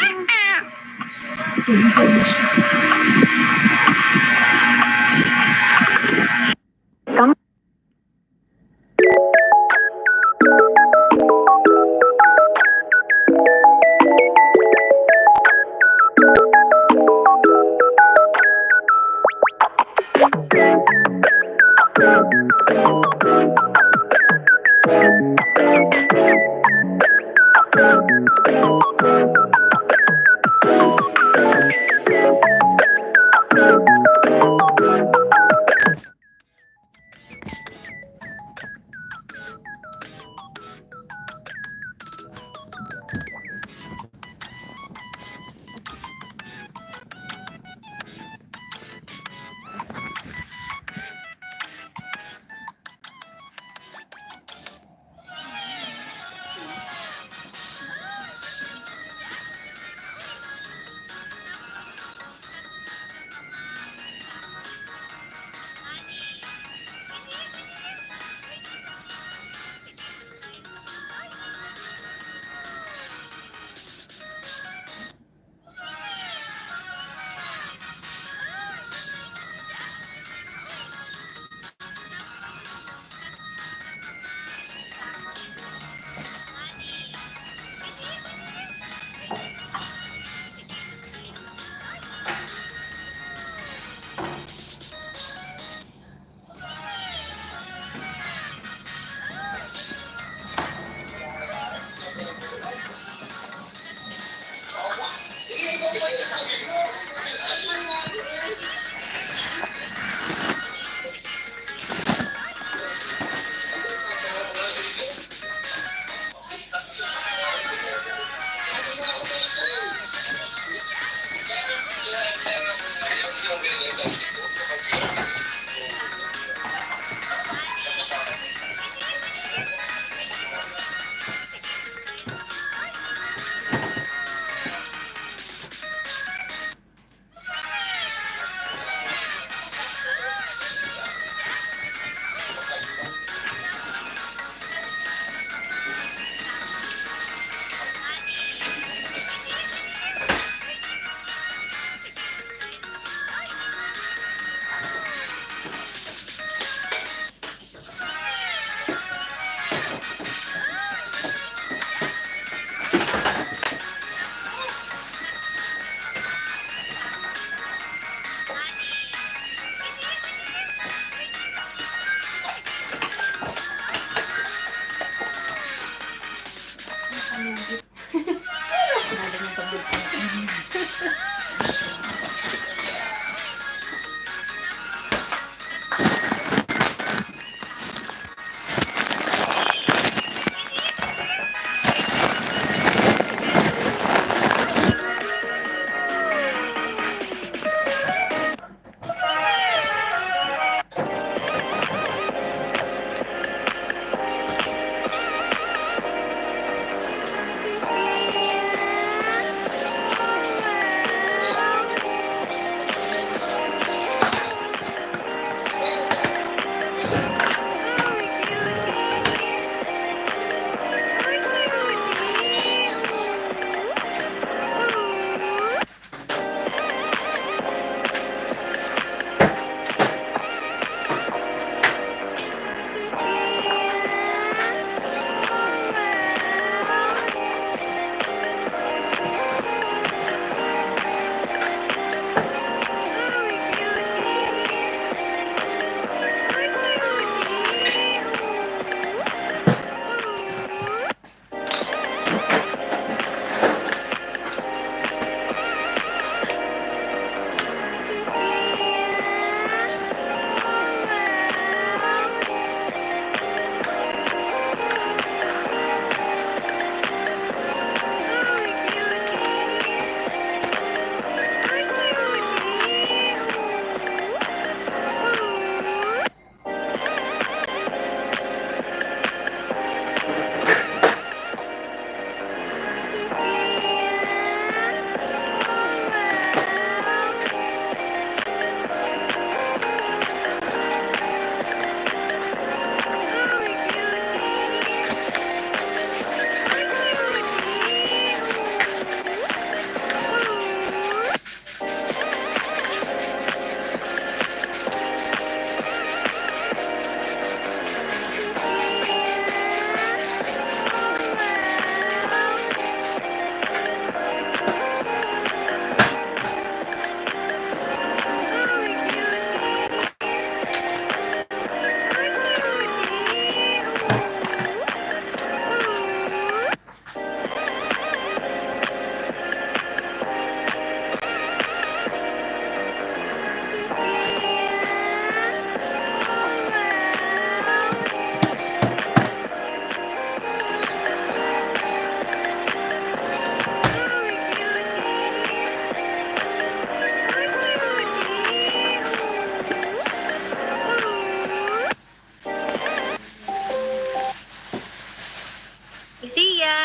Isiya.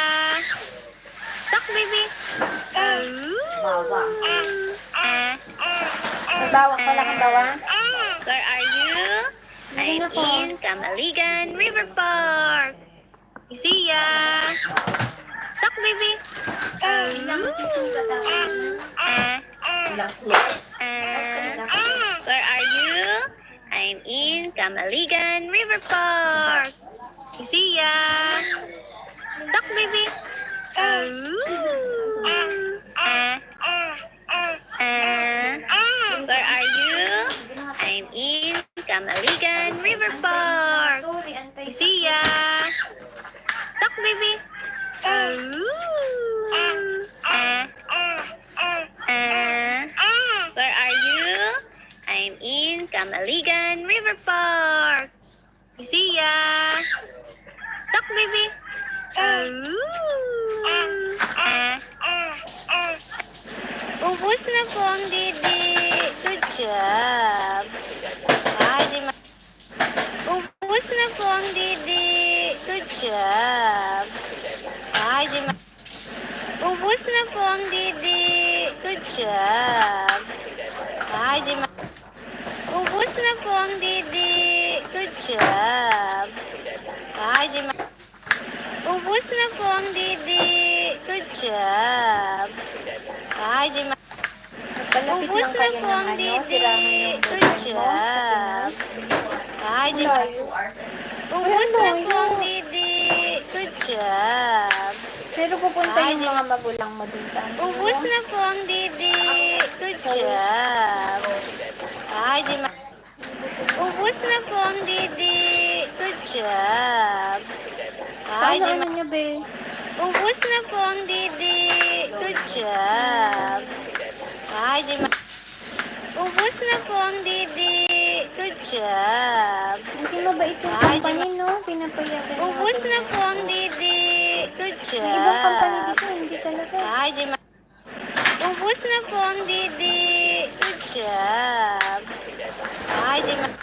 Talk, baby. Bawang. Ah. May bawang pala kang bawang? Where are you? I'm in Camaligan River Park. Isiya. Talk, baby. Ah. Ah. Where are you? I'm in Camaligan River Park. Isiya. Talk, baby. Ah. Ah. Where are you? I'm in Camaligan River Park. Isiya. Talk, baby. Ah. Ah. Where are you? I'm in Camaligan River Park. Isiya. Talk, baby. Ah. Ubos na po ang didi. Good job. Ay, di ma- Ubos na po ang didi. Good job. Ay, di ma- Ubos na po ang didi. Good job. Ay, di ma- Ubos na po ang didi. Good job. Ay, di ma- Ubos na po ang didi. Good job. Ay, di ma- Magpalapit Ubos lang na kayo po ng ang ano, didi. Sirahan yung Good boyfriend mo sa job. Pinas. Ay, di ma- Layo. Ubos na Ano po ang yun? Didi. Good job. Pero pupunta Ay, yung di- mga magulang mo dun sa ano, Ubos no? Na po ang didi. Good Sorry. Job. Ay, di ma- Ubos na po ang didi. Good job. Ay, Paano di ano ma- niya, be? Ubos na po ang didi. Good job. Ay, di ma- Ubos na po ang didi. Good job. Hindi mabait yung Ay, di company, ma- no? Pinapayagan Ubos natin na yan. po ang didi. Good job. May ibang company dito, hindi talaga. Ay, di ma- Ubos na po ang didi. Good job. Ay, di ma-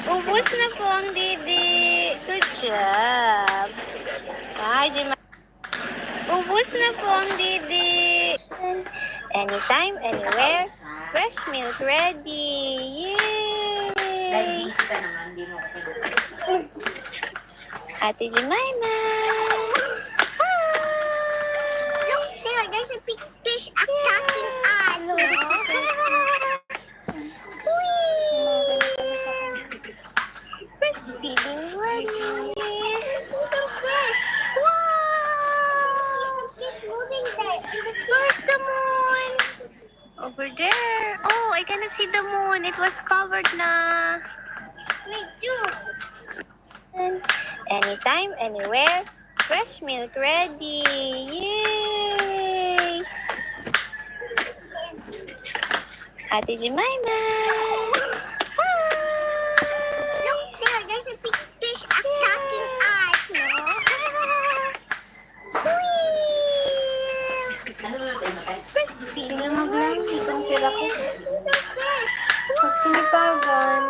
Ubos na po ang didi. Good job. Ay, di ma- Ubos na po ang didi. Anytime, anywhere. Fresh milk ready. Yay! Dahil busy ka naman, di mo ako pinag- Ate Jemima. Hi! Look there, there's a big fish attacking us. Whee! Breastfeeding ready. Look at this. Wow! There's a fish moving there in the Where's the moon? Over there. Oh, I cannot see the moon. It was covered na. Me too. Anytime, anywhere. Fresh milk ready. Yay! Ate Jemima. Hi! Look there, there's a big fish attacking us. Whee! Ano na tayo matay? Breastfeeding Sige, maglang, ready. Itong tira ko. Pag sinipagan,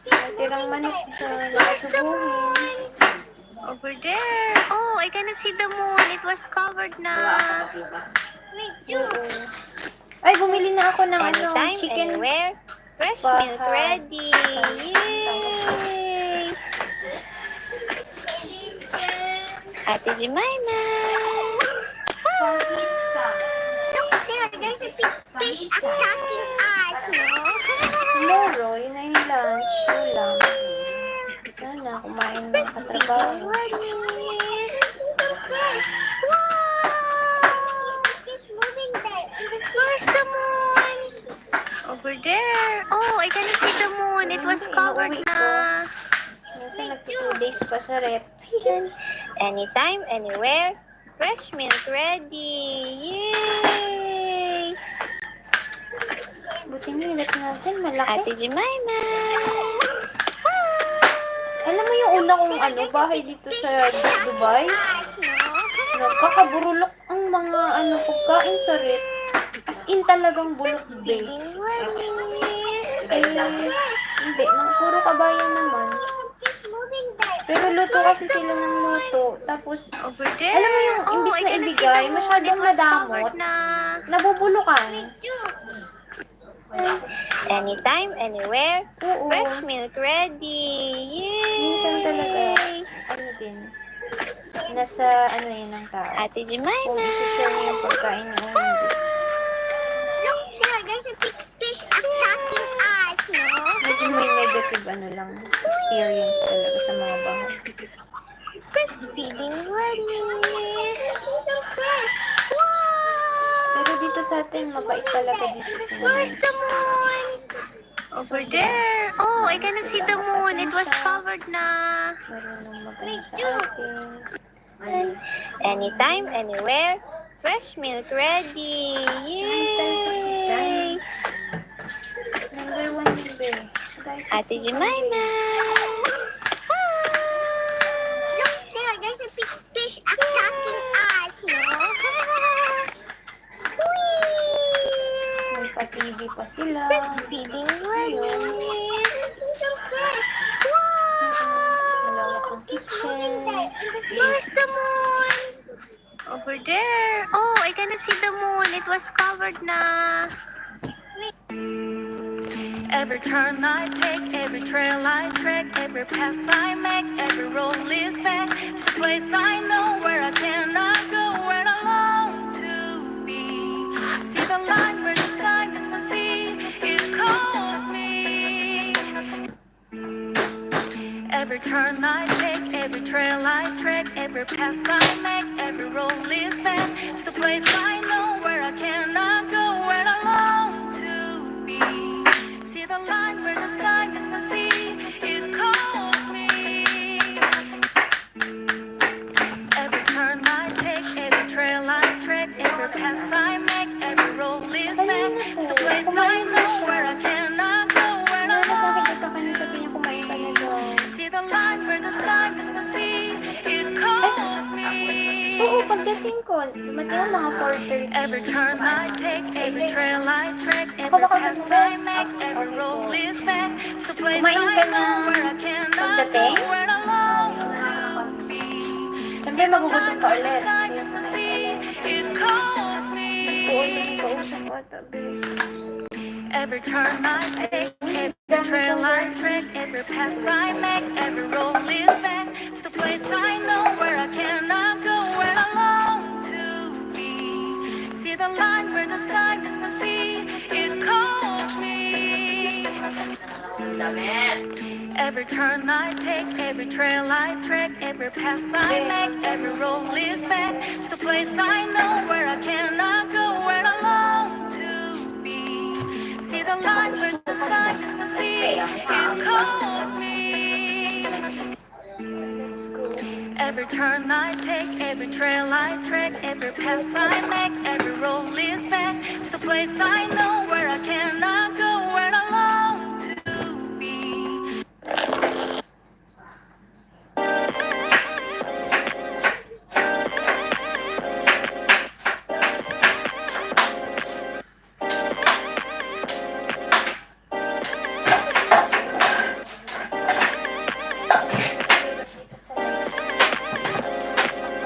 natirang manok dyan, nakasubuhin. Over there. Oh, I cannot see the moon. It was covered na. Wala ka pa po ba? Me too. Oo. Ay, bumili na ako ng ano, Anytime, chicken anywhere. Fresh milk Bahay. ready. Yay! Ate Jemima. Look there, there's a big fish attacking us. Tomorrow, yun na yung lunch. Ulam. Sana kumain ng katrabaho. Where's the moon? Over there. Oh, I cannot see the moon. It was Hindi, covered inuuwi ko. na. Minsan nagtu-two days pa sa ref. Anytime, anywhere. Fresh milk ready. Yay! Buti nilat natin, malaki. Ate Jemima. Alam mo yung una kong ano, bahay dito sa Dubai? Nagkakaburulok ang mga ano, pagkain sa ref. As in, talagang bulok, be. Eh, hindi, mga puro kabayan naman. Pero luto kasi sila ng luto. Tapos, Over there. Alam mo yung Oh, imbis I na cannot see ibigay, the moon. masyadong It was nadamot, covered na. nabubulukan. Anytime, anywhere. Oo. Fresh milk ready. Yay! Minsan talaga, ano din, nasa ano yun ng tao. Ate Jemima. Kung isi-share niya yung pagkain niya o hindi. Look there, there's a big fish attacking us. Medyo may negative ano lang, experience talaga sa mga bahay. Breastfeeding ready. Pero dito sa atin, mabait talaga dito sa Where's the moon? Over there. Oh, I cannot see the moon. It was covered na. Marunong mag-ano sa atin. Anytime, anywhere. Fresh milk ready. Tsaka yung tayo sa Sitan. Yay! Number one yun, be. Tayo sa Ate Sitan, Jemima. be. Look there, there's a big fish attacking us. May pa-T V pa sila. Breastfeeding ready. Ayun. Malawak ang kitchen. Where's the moon? Over there. Oh, I cannot see the moon. It was covered na. Every turn I take, every trail I trek, every path I make, every road leads back to the place I know where I cannot go, where I long to be. See the line where the sky meets the sea, it calls me. Every turn I take, every trail I trek, every path I make, every road leads back to the place I know where I cannot go, where I long to be. See the line where the sky meets the sea, it calls me. Every turn I take, Ano na bakit sa kanya sabi niya kumain ka na daw? See the line where the sky meets the sea. It calls me. Oo, pagdating ko, dumating ako mga four thirty. Every turn I take, every trail I trek, every path I make, every road leads back to the place I know where I cannot go, where I long to be. Siyempre, magugutom ka ulit. See the line where the sky meets the sea. It calls me. Nagtuon na yung kausap ko ata, babe. Every turn I take, every trail I trek, every path I make, every road leads back to the place I know where I cannot go, where I long to be. See the line where the sky meets the sea, it calls me. Every turn I take, every trail I trek, every path I make, every road leads back to the place I know where I cannot go, where I long to be. See the line where the sky meets the sea, it calls me. Every turn I take, every trail I trek, every path I make, every road leads back to the place I know where I cannot go, where I long to be.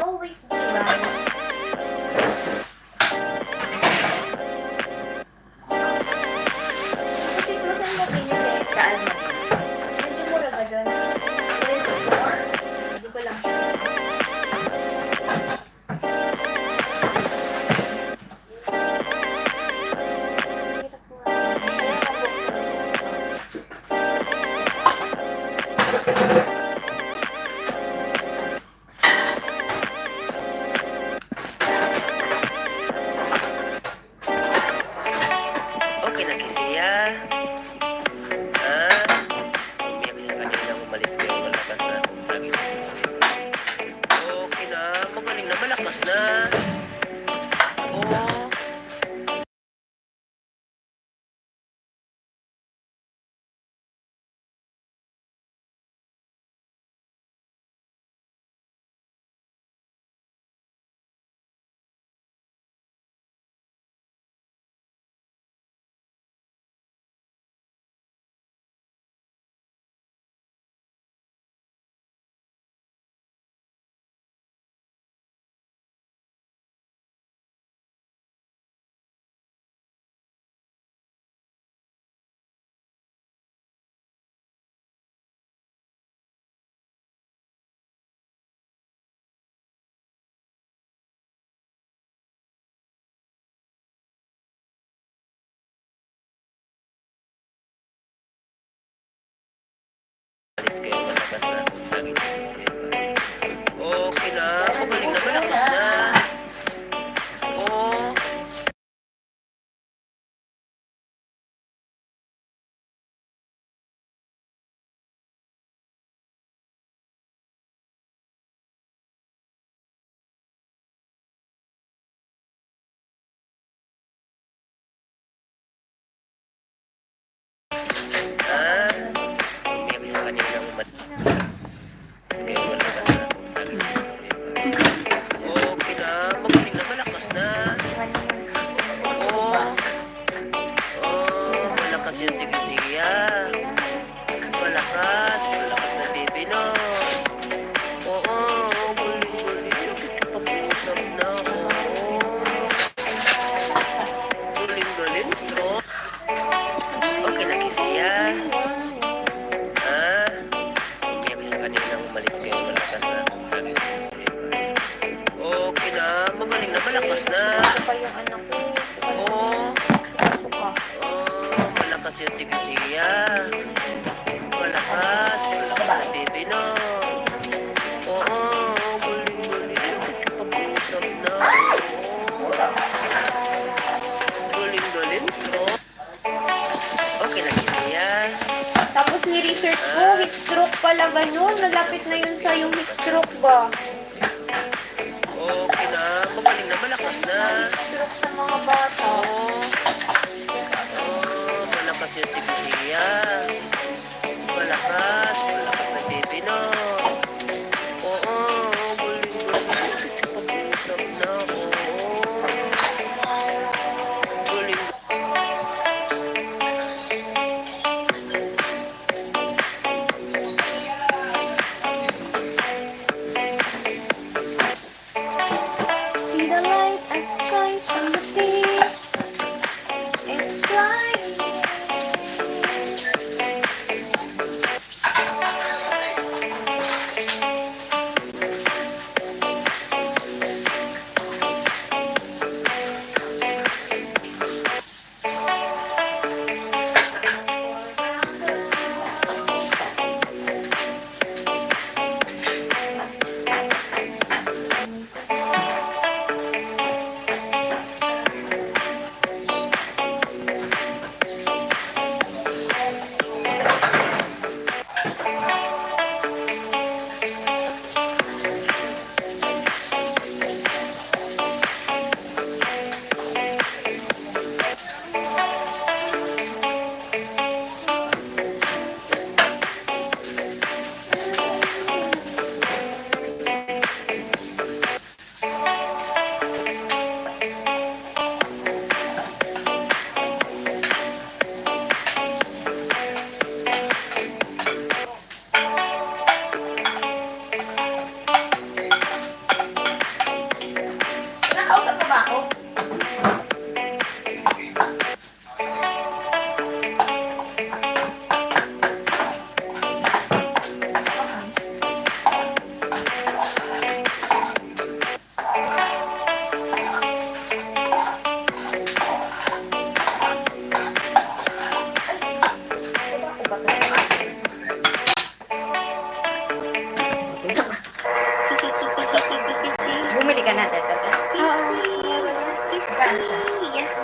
Always be right. Kasi kung saan mo pinili? Sa Almaguer. Medyo mura ba dun? Twenty-four? Hindi ko lang sure. Okay na ki siya. Ah, umiyak siya kanina, umalis kayo, malakas na akong saging. Okay na, magaling na, malakas na. Oo. Alis kayo, malakas na akong saging. Okay na, magaling na, malakas na. Oo. Ah, umiyak yung kaninang mat-, Kaya wala ka na akong saging. Okay na, magaling na, malakas na. Oo. Oo, malakas yun. Sige, sige, ah. Malakas, malakas na, baby, no? Oo, galing, galing. Nakikipag-usap na, oo. Galing, galing, strong. Okay na ki siya. Ah, umiyak siya kanina, umalis kayo, malakas na akong saging. Okay na, magaling na, malakas na. Ito pa yung anak ko. Oo. Suka. Oo, malakas yun, sige, sige, ah. Malakas, malakas na, baby, no? Oo, galing, galing. Pag-usap na. Oo. Galing, galing, strong. Okay na ki siya. Tapos ni-research ko, heat stroke pala ganun. Malapit na yun sa yung heat stroke ba? Okay na. Magaling na, malakas na. Heat stroke sa mga bata. Oo.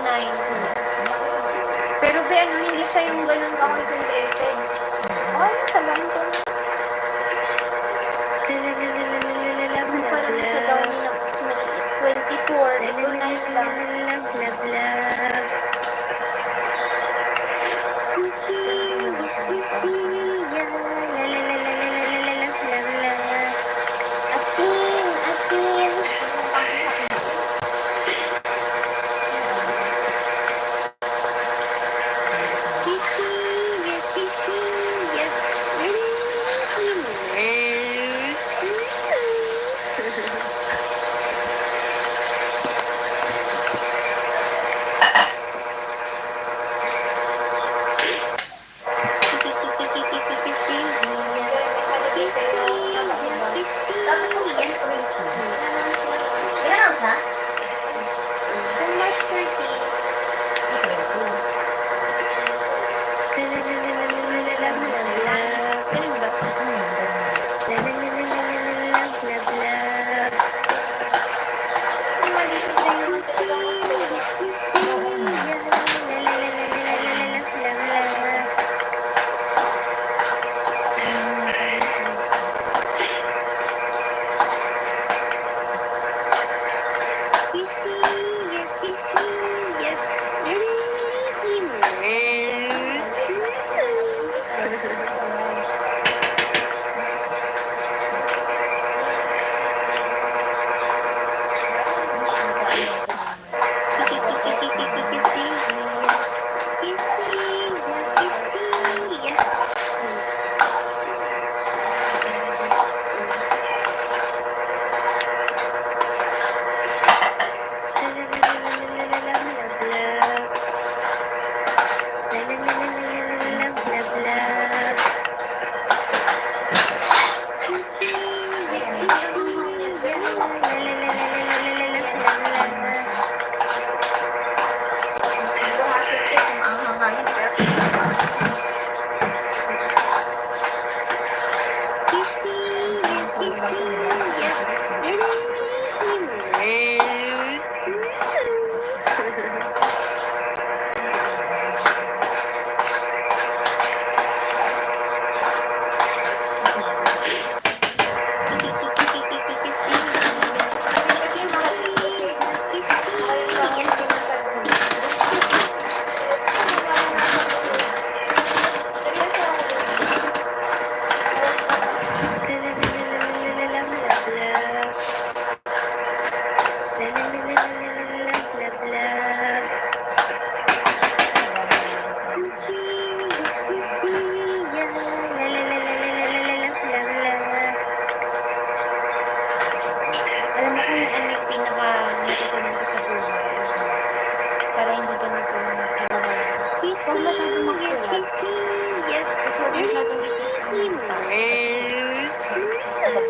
nine. Pero be, ano, hindi siya yung ganun ka-concentrated. Ay, sabihan ko. Parang sa down na mas maliit. Twenty-four, ito nine lang. Asin, asin. Ilang ounce na? Kung March thirty. Ganun ba? Kasi maliit na yung mga talagang magturo. Alam mo kung ano yung pinaka natutunan ko sa buhay? Para hindi ganito yung nagawa ko. Huwag masyadong magpuyat. Kasi huwag masyadong itiis ang mental. Simula ko siya.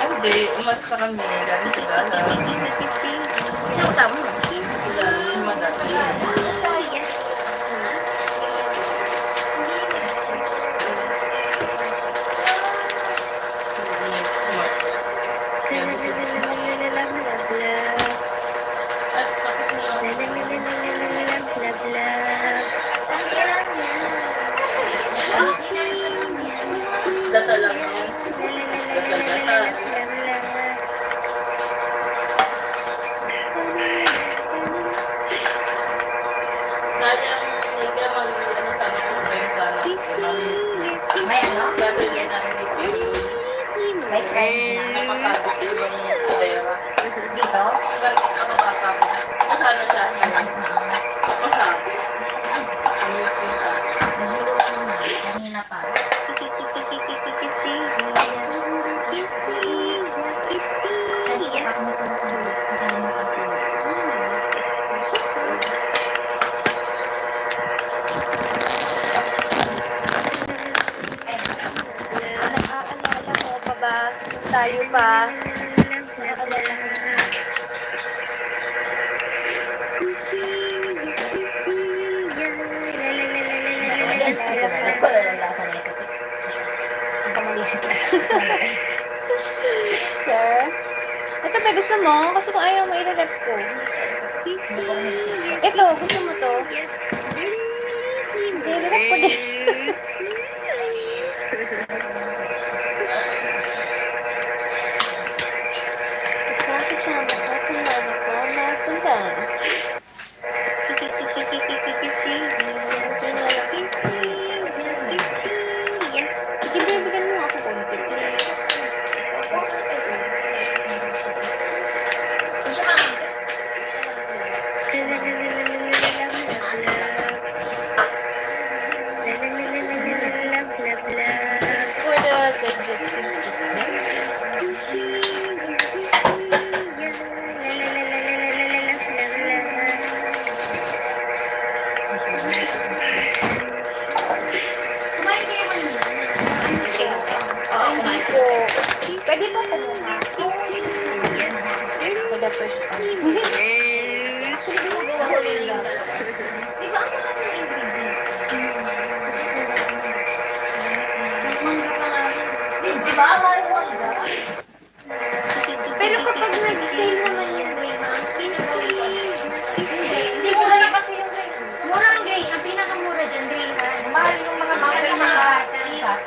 Hindi, umalis na kami. Galing sa gala. Sino kasama mo? Sila, yung madami. Smart. Yan, this is smart. At tapos na lang. Dasal lang yan. Dasal, dasal. Sayang, hindi ka mag-, ano, sana kung friends sana. May ano? Kaso hindi namin ipili. May friend na. Napasado sa ibang pera. Dito? Ang galing, nakabasa ko. Kung saan na siya. Napasado. Ano yung pinta? Nagluluto na. Kanina pa. Naaalala mo pa ba? Tayo pa. Naaalala mo? Nagkakaroon lasa na ito. Ang kamalasa. Sir? Ito ba gusto mo? Kasi kung ayaw mo, ire-ref ko. Ito, gusto mo to? Ire-ref ko din. Kasama-kasama ka sa mama ko, magpunta. Sige, bibigyan mo ako konti, please. For the digestive system. Kumain kayo kanina? Oo, kumain po. Pwede po kumuha. For the first time. Actually, gumagawa ko yun yung dalawa. Di ba ang mahal ng ingredients? Nagmangga pa nga yun. Di, di ba? Mahal yung mangga. Pero kapag nag-sale naman yung Grey Mouse, hindi, hindi mura na kasi yung Grey Mouse. Mura ang Grey, ang pinakamura dyan, Grey Mouse. Mahal yung mga mangga, mga Chinese.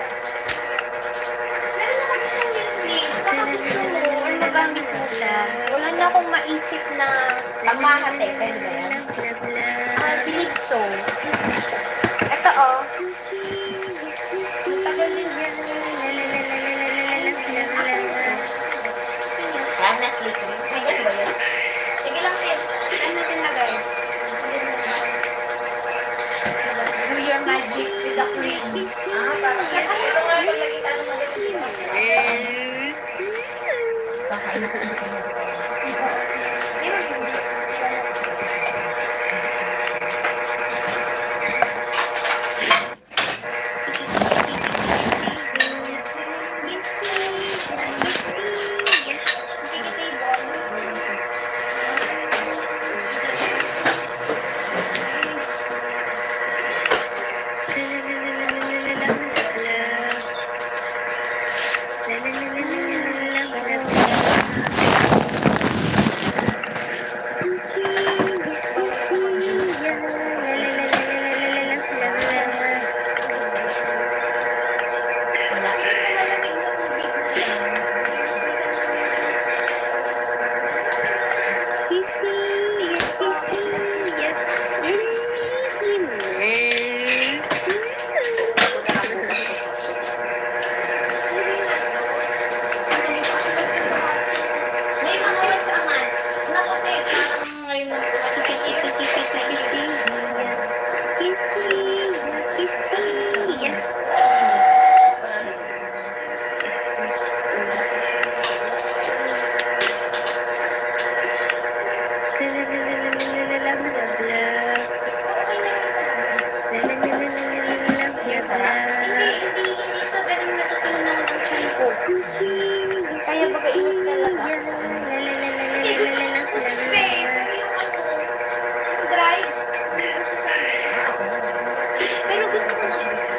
Meron na kami ng Grey Mouse, baka gusto mo, or magamit mo siya. Wala na akong maisip na pamahat eh, pwede ba yan? I believe so. Ito oh. Ang tagal din. Last na slipper. Ay, ganun ba yun? Sige lang, Pet. Saan natin lagay? Do your magic with the queen. Ah, parang ito nga, pag nakita mo, Gusto ko ng pusit, babe. Yung ano, dried. Pero gusto ko ng pusit.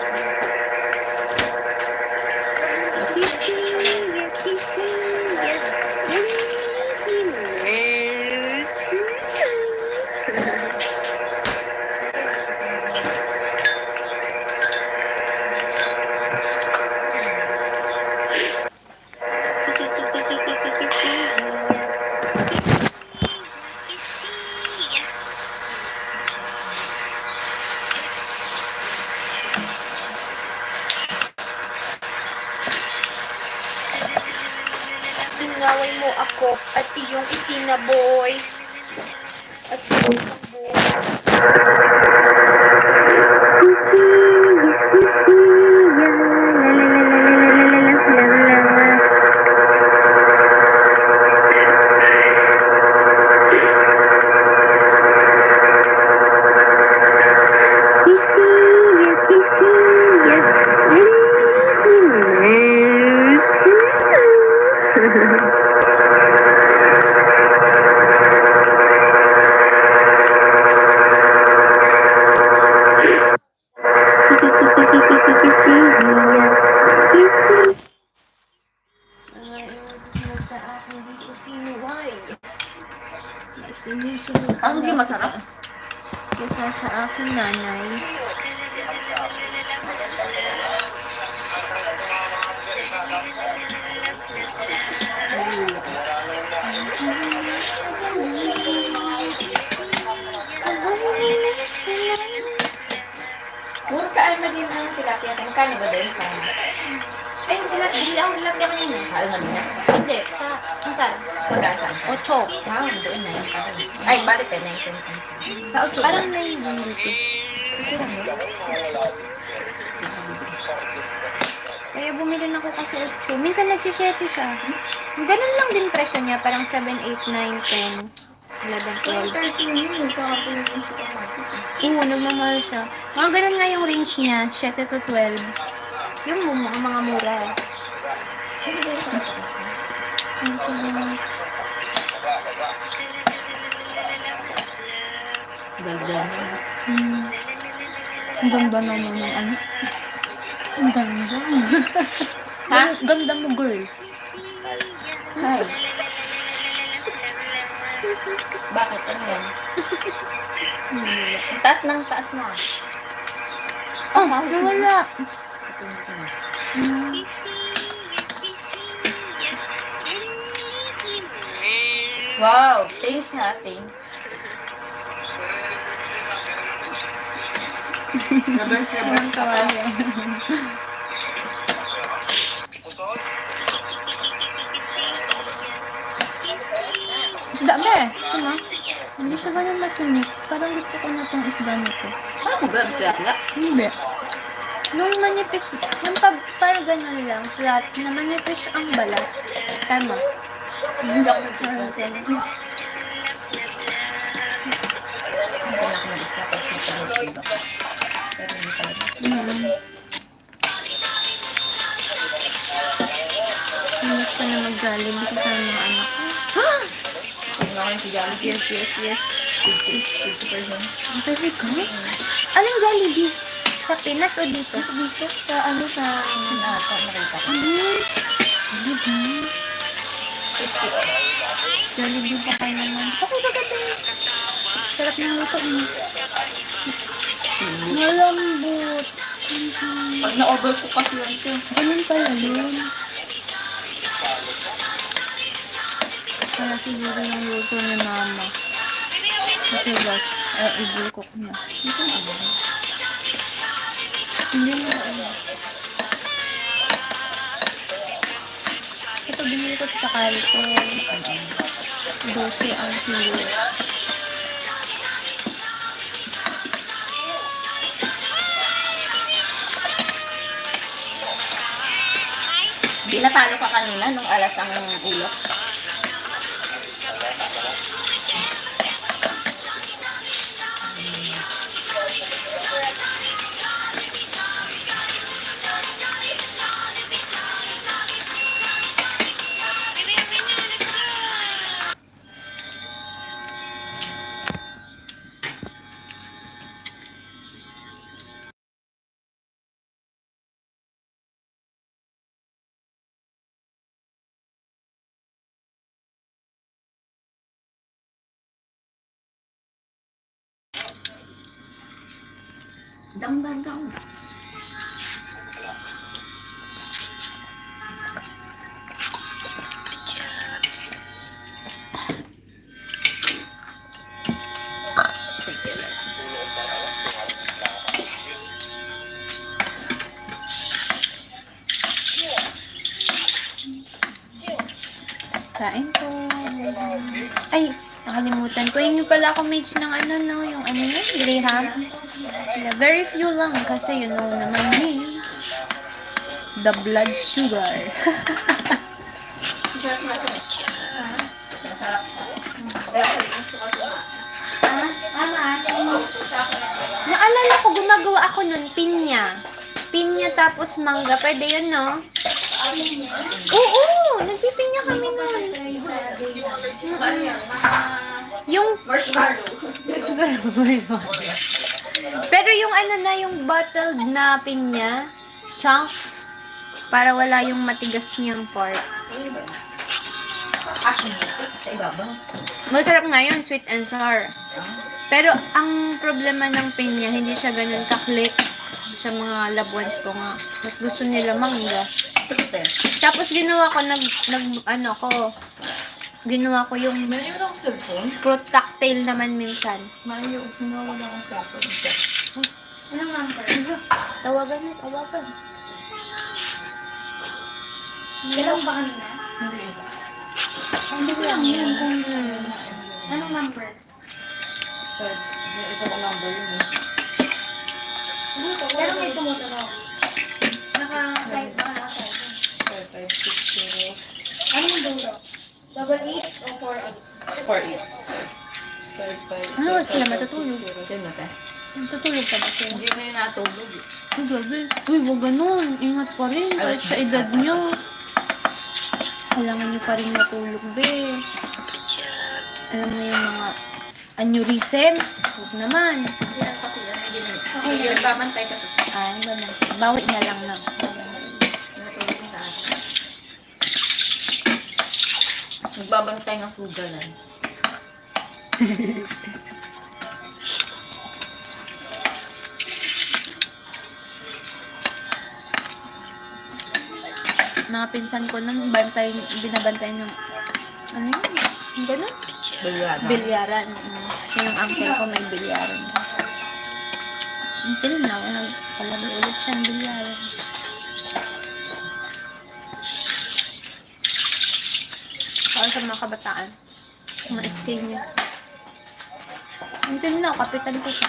Ingaway mo ako at iyong itinaboy. At sa isang buhay. Mga iwan mo sa akin dito, sinuway. Masunusunod Ang di ang masarap? Kesa sa akin, nanay. Puro sa almadin ang tilapia. Magkano ba din sa Ay, tilapia. Bili akong tilapia kanina. Almadin na? Hindi, sa, ang saan? Magkano saan? Ocho. Wow, doon na yung parang. Ay, balik tayo, nineteen. Sa ocho. Parang nine din dito. Ito lang, no? Kaya bumili na ako kasi ocho. Minsan nagsisiyete siya. Ganun lang din presyo niya, parang seven, eight, nine, ten, eleven, twelve. Thirty yun, eh, sa atin yung supermarket, eh. Oo, nagmamahal siya. Mga ganun nga yung range niya, siyete to twelve. Yung mu-, mga, mga mura. Thank you, Lord. Ganda niya. Hmm. Ang ganda naman ng ano. Ang ganda. Ha? Ang ganda mo, girl. Hi. Bakit? Ano yan? Ang taas ng taas mo, ah. Oh, nawala. Ito na. Hmm. Wow, thanks ha, thanks. Nabes, nabes ka pa. Isda, be. Sino? Hindi siya ganun matinik. Parang gusto ko na tong isda na to. Ano ba? Tilapia? Hindi. Nung manipis, yung pag, parang ganun lang, flat, na manipis ang balat. Tama. Hindi ako nagsasabi. Hindi ako nagsasabi. Pero hindi talaga. Mm. Miss ko na mag-Jollibee kasama mga anak ko. Ano nga yung si Jollibee? Yes, yes, yes. Fifty, fifty percent. Ang talaga? Aling Jollibee? Sa Pinas o dito? Dito, sa ano, sa Yun ata, nakita ko. Ano? Ano ba? Fifty. Jollibee pa kayo naman. Ako ba ganda yun? Sarap ng luto mo. Malambot. Pag na-overcook kasi yun siya. Ganun pala yun. Kaya siguro yung luto ni mama. Matigas. Eh, i-overcook niya. Hindi mo na ano. Ito, binili ko sa Carrefour. Dose ang kilo. Di natalo ka kanina nung alas ang ulo? Dang, dang, dang. Kain po. Ay, nakalimutan ko. Yun yung pala ako mage ng ano, no? Yung ano yun? Graham? Yeah, very few lang kasi you know naman me. The blood sugar. Ah, ah, maasim. Naalala ko, gumagawa ako nun, pinya. Pinya tapos mangga. Pwede yun, no? Oo, nagpipinya kami nun. Yung marshmallow. Pero yung ano na, yung bottled na pinya, chunks, para wala yung matigas niyang part. Asin dito, sa ibabaw. Masarap ngayon, sweet and sour. Pero ang problema ng pinya, hindi siya ganun ka-click sa mga loved ones ko nga. Mas gusto nila mangga. Ito, te. Tapos ginawa ko, nag, nag, ano ko, ginawa ko yung Malayo na akong cellphone. fruit cocktail naman minsan. Malayo, ginawa ko na akong cellphone. Anong number? Tawagan na, tawagan. Dalawang ba kanina? Hindi. Hindi ko lang yun kung anong number. Third. Yung isa ko number yun eh. Pero may tumutunog. Naka-side ba? Naka-side. Five, five, six, zero. Anong dulo? Double eight o four eight? Four, eight. Five, five, Ano oras sila five, matutulog? Six, zero. Sino te? Natutulog pa ba sila? Hindi na natulog eh. Ay, grabe. Uy, wag ganun. Ingat pa rin. Kahit sa edad nyo. Kailangan nyo pa rin matulog, be. Alam mo yung mga aneurysm? Huwag naman. Hindi lang kasi yan. Hindi na. Hindi nagbabantay kasi. Ah, ano ba na? Bawi na lang na. Natulog na sa akin. Nagbabantay ng sugalan. Mga pinsan ko nun, bantay, binabantay ng, ano yun? Yung ganun? Bilyaran. Bilyaran. Mm. Kasi yung uncle ko may bilyaran. Until now, nagpalaro ulit siyang bilyaran. Para sa mga kabataan. Mga S K niya. Until now, kapitan ko siya.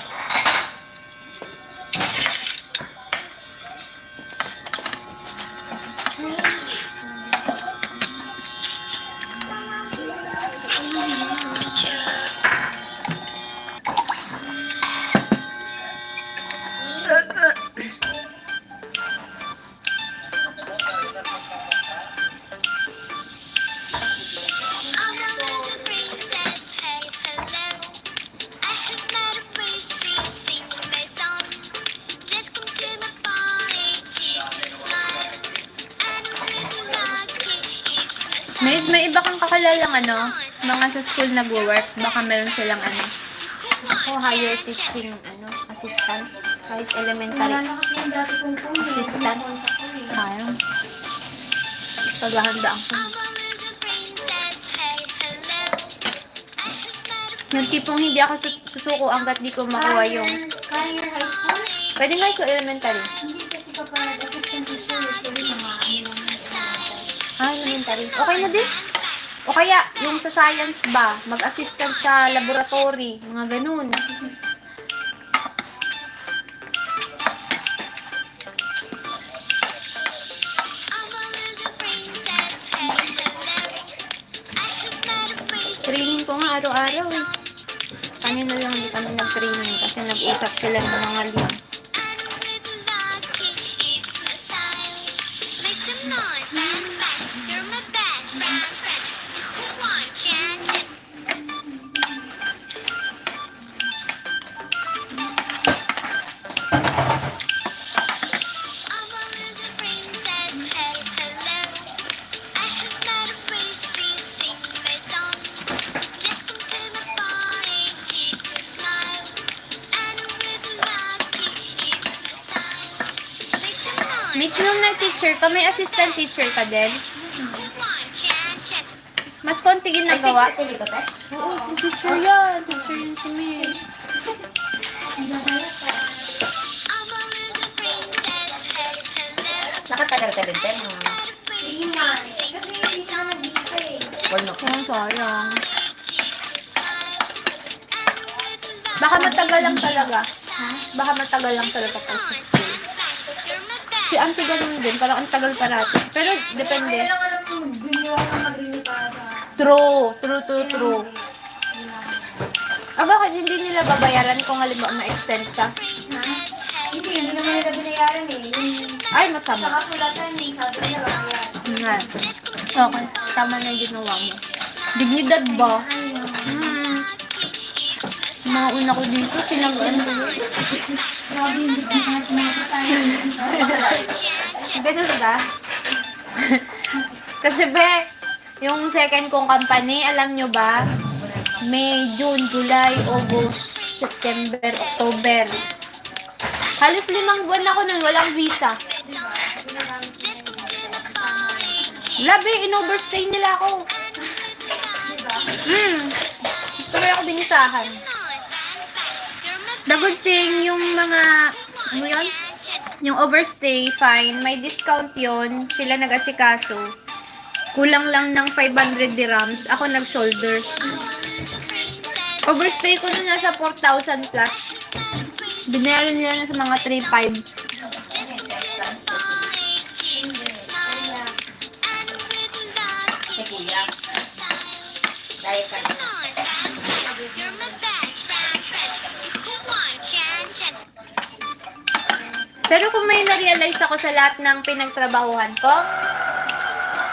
May, may iba kang kakakilalang ano, mga sa school nagwo-work, baka meron silang ano, ako, higher teaching, ano, assistant, kahit elementary. Wala na kasi yung dati kong phone eh. Assistant. Yung contact ko eh. Kaya. Paghahanda ako. Yung tipong hindi ako su- susuko hanggat di ko makuha yung Kaya high school? Pwede nga sa elementary. Hindi kasi kapag assistant teacher, usually mga ano lang yun. Ah, elementary. Okay na din. O kaya, yung sa science ba, mag-assistant sa laboratory, mga ganun. Training ko nga araw-araw eh. Kanina lang di kami nag-training kasi nag-usap sila ng mga lead. Each nung nag-teacher ka, may assistant teacher ka din? Mas konti ginagawa? Ay, teacher ko dito, te? Oo, teacher yan. Teacher yun si Miss. Nakatagal ka din, te? Mga Three months. Kasi hindi siya nag-visa eh. Wala. Kaya sayang. Baka matagal lang talaga. Ha? Baka matagal lang talaga po sa school. Si auntie ganun din. Parang ang tagal parati. Pero depende. Kaya lang alam mo, mag-renew ako, mag-renew para sa True. True, true, true. Ah, bakit? Hindi nila babayaran kung halimbawa ma-extend ka? Ha? Hindi, hindi naman nila binayaran eh. Yung Ay, masama. Sa kasulatan, sabi nila, babayaran. Nga. Okay. Tama na yung ginawa mo. Dignidad ba? Ay, no. Hmm. Mga una ko dito, pinag-ano ko yun. Grabe yung dignidad na tayo. Ganun ba? Kasi, be, yung second kong company, alam nyo ba? May, June, July, August, September, October. Halos limang buwan ako nun, walang visa. Labi, in-overstay nila ako. Hmm. Tuloy ako binisahan. The good thing, yung mga, ano yun? Yung overstay, fine, may discount yon. Sila nag-asikaso. Kulang lang ng five hundred dirhams. Ako nag-shoulder. Overstay ko na nasa four thousand plus. Binayaran nila na sa mga three five. Pero kung may na-realize ako sa lahat ng pinagtrabahuhan ko,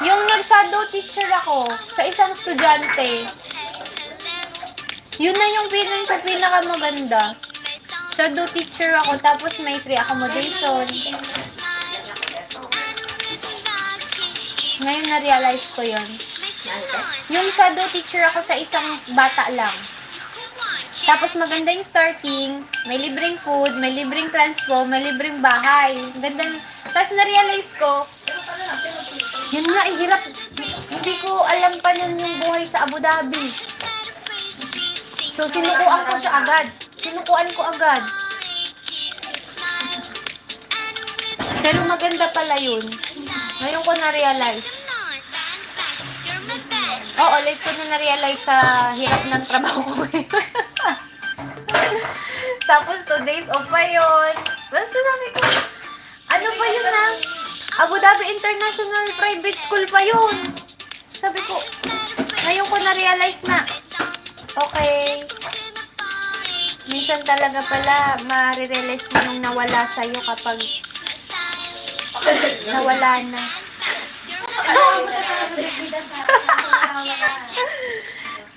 yung nag-shadow teacher ako sa isang estudyante, yun na yung feeling ko pinakamaganda. Shadow teacher ako, tapos may free accommodation. Ngayon na-realize ko yun. Yung shadow teacher ako sa isang bata lang. Tapos maganda yung starting, may libreng food, may libreng transpo, may libreng bahay. Ganda. Tapos na-realize ko, yun nga, eh, hirap. Hindi ko alam pa nun yung buhay sa Abu Dhabi. So, sinukuan ko siya agad. Sinukuan ko agad. Pero maganda pala yun. Ngayon ko na-realize. Oo, late ko na na-realize sa hirap ng trabaho ko ngayon. Tapos two days off pa yun. Basta sabi ko, ano pa yun na? Abu Dhabi International Private School pa yun. Sabi ko, ngayon ko na-realize na. Okay. Minsan talaga pala, marirealize mo yung nawala sa'yo kapag nawala na.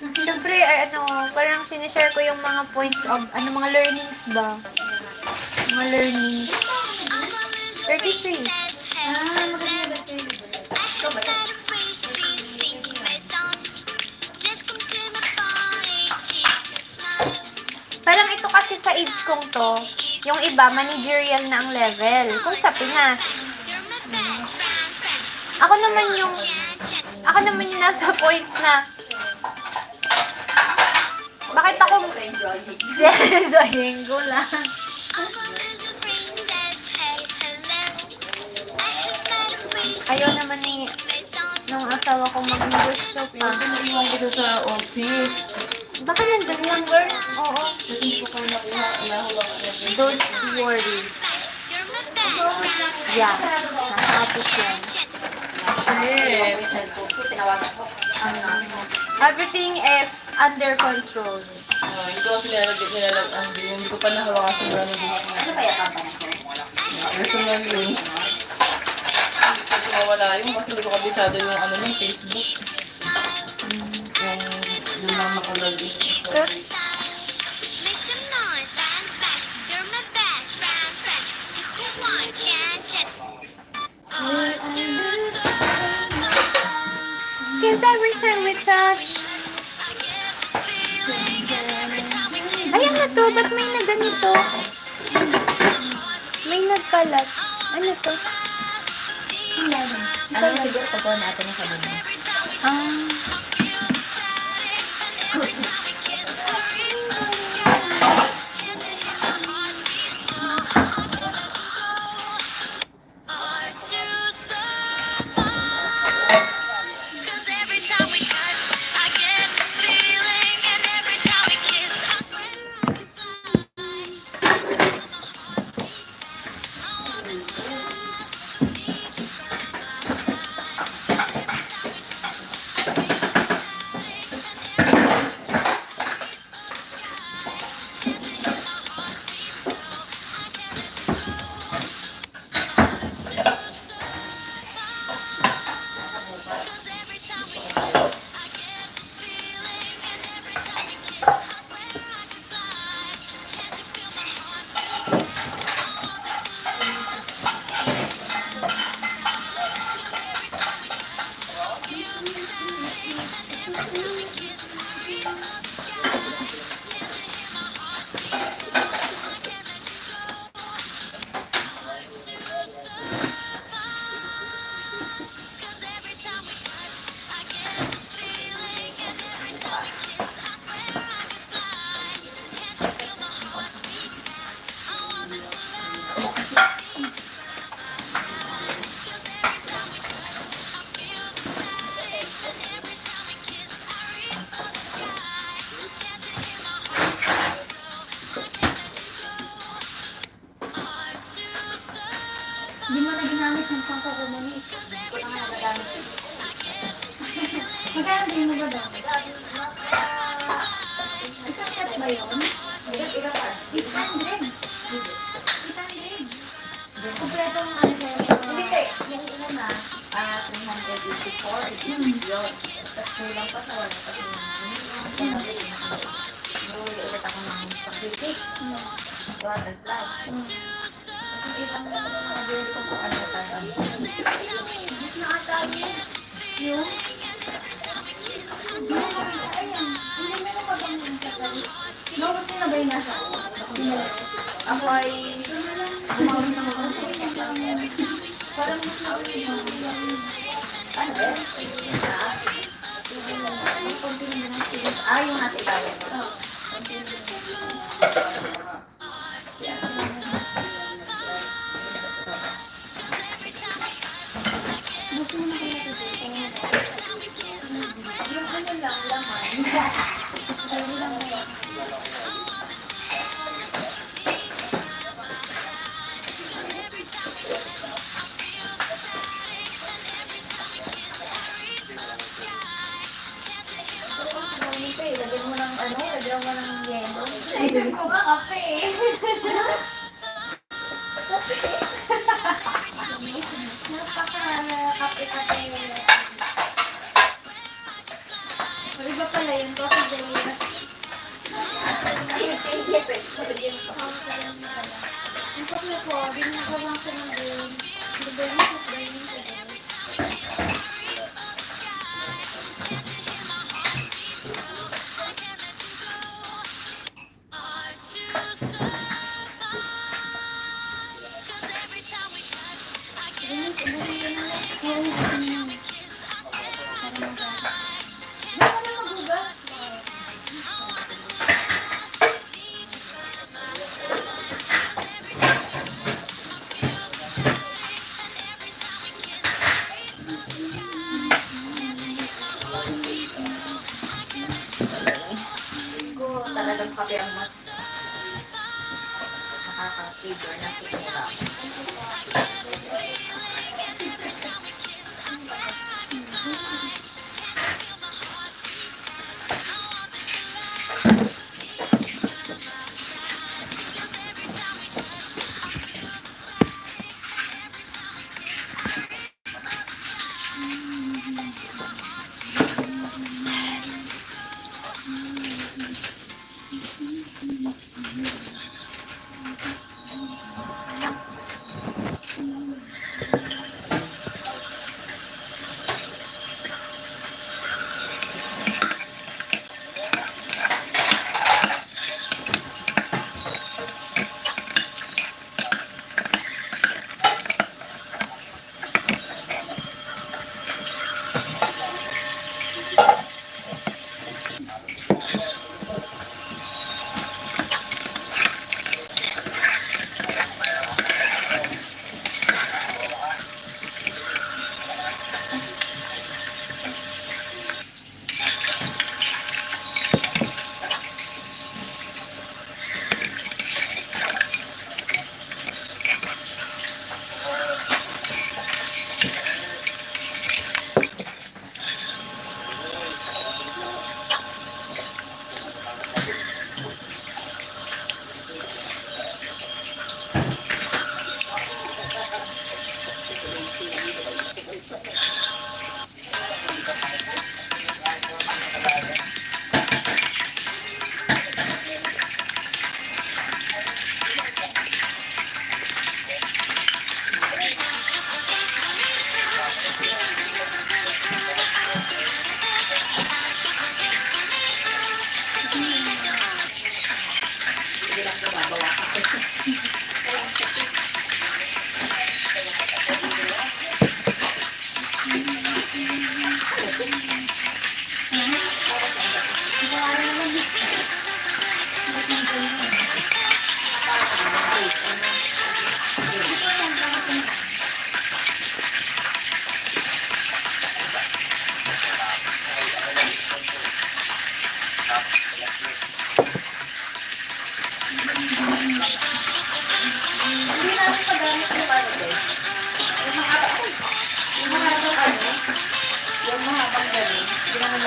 Siyempre, ay ano, parang sinishare ko yung mga points of, ano, mga learnings ba? Mga learnings. Thirty-three. Ah, maganda ba ito? Ikaw ba ito? Parang ito kasi sa age kong to, yung iba, managerial na ang level. Kung sa Pinas. Ako naman yung, ako naman yung nasa points na, bakit ako, enjoying ko lang. Ayaw naman ni, nung asawa ko magnegosyo pa. Pero pinaiwan ko sa office. Baka nandun lang, girl. Oo. Kasi hindi ko pa nakuha, nakuha ko na. Don't worry. Yeah. Nasa office yan. Shit. Everything is under control. Ah, hindi ko kasi nilalagay, nilalag-, ang, hindi ko pa nahawakan sa brand new. Ano kaya company ko? Personal use. Kasi mawala yung, kasi hindi ko kabisado yung ano, yung Facebook. Yung, yung lang nakalagay. Cause every time we touch. Ay, ano to? Ba't may na ganito? May nagkalat. Ano to? Ano yung siguro pagkuha natin ng sabon mo? Ah. Hindi mo na ginamit yung pangkagumuni. Hindi ko na nga nagagamit. Magkano din mo ba daw? Isang set ba yun? Eight hundred. Eight hundred. Kompletong ano siya, yung, yung una, ah, three hundred eighty-four, yun. Tapos kulang pa sa wala pa siya. Inuwi ulit ako ng pag-bake. Two hundred plus. Tapos yung ibang mga bili ko po, ano, talaga. Yung? Ayan. Hindi mo pa bang yung sa Naubos niyo na ba yung nasa? Ako ay gumamit ng mga parang mas mauli yung ano, eh? Ah, yung nasa ilalim. Yung ano lang, laman. Lagyan mo ng ano, lagyan mo ng yelo. Ay, sabi ko nga, kape eh. Napaka-kape-kape. O, iba pala yun. Coffee Jelly. Ang kape po, ginagawa ko ng green. Diba yun sa green? Ko, talagang kape ang mas nakaka-trigger na siguro.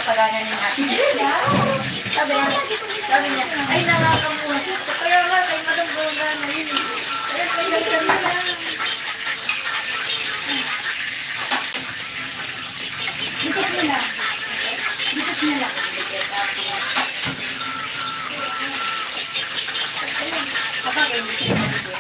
Pagana ni Ate Julia. Sabi niya, sabi niya, "Ay, nakakamuha." Kaya nga, kay Madam Gongana yun. Kaya kaya ka na lang. Dikit mo lang. Dikit mo lang. Kapag hindi siya dikit.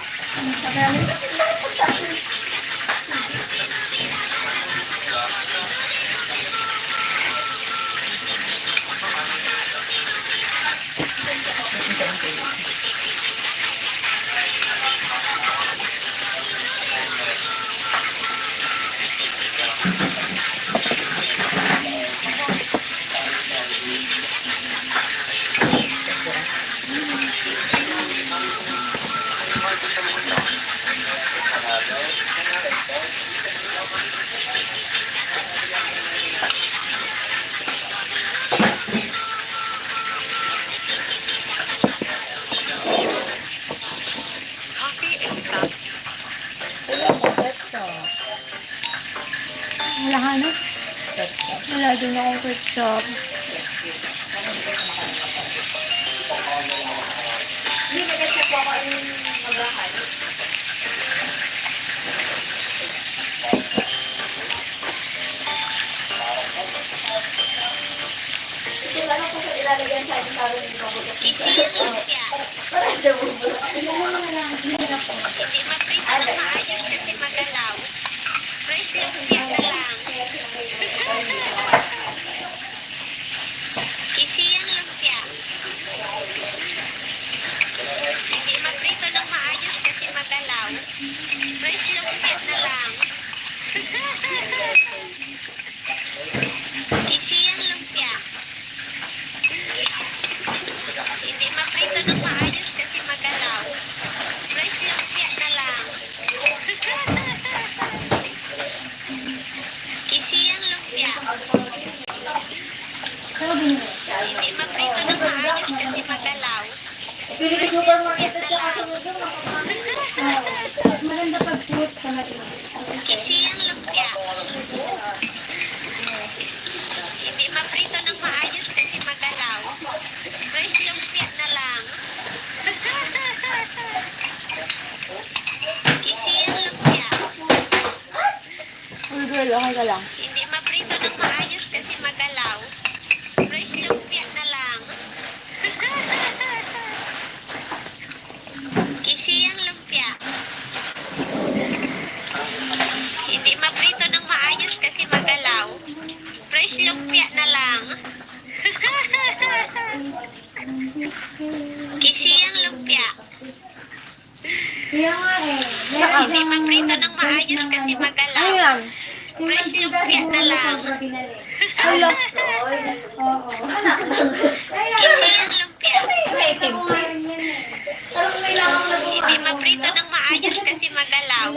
Coffee is from Wala ka na? Wala din akong ketchup. Ito, ano po sa ilalagyan sa ating tawag ng mga buto? Kasi yung lumpia. Para sa buto. Hindi maprito ng maayos kasi magalaw. Fresh lumpia na lang. Kasi yung lumpia. Hindi maprito ng maayos kasi magalaw. Fresh lumpia na lang. Kasi yung lumpia. Hindi maprito ng maayos kasi magalaw. Fresh lumpia na lang. Kasi yung lumpia. Hindi maprito ng maayos kasi magalaw. Pili ko supermarket at saka sa museum, makakain. Mas maganda pag fruit sa maliit. Kasi yung lumpia. Hindi maprito ng maayos kasi magalaw. Fresh lumpia na lang. Kasi yung lumpia. Uy, girl, okay ka lang? Hindi maprito ng maayos kasi magalaw. Fresh lumpia na lang. Kasi yung lumpia. Hindi maprito ng maayos kasi magalaw. Fresh lumpia na lang. Kasi yung lumpia. Kaya nga eh. Hindi maprito ng maayos kasi magalaw. Ano yan? Fresh lumpia na lang. Hala. Oo. Kasi yung lumpia. May itim. Hindi maprito ng maayos kasi magalaw.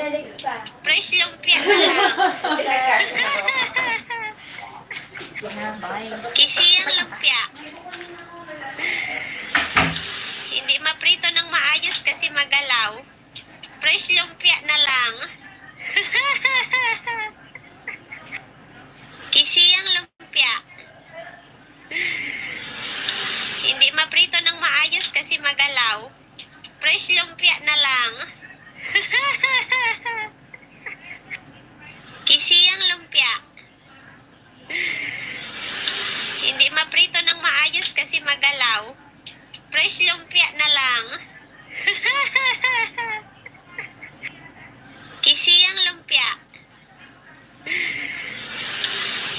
Fresh lumpia na lang. Kasi yung lumpia. Hindi maprito ng maayos kasi magalaw. Fresh lumpia na lang. Kasi yung lumpia. Hindi maprito ng maayos kasi magalaw. Fresh lumpia na lang. Kasi yung lumpia. Hindi maprito ng maayos kasi magalaw. Fresh lumpia na lang. Kasi yung lumpia.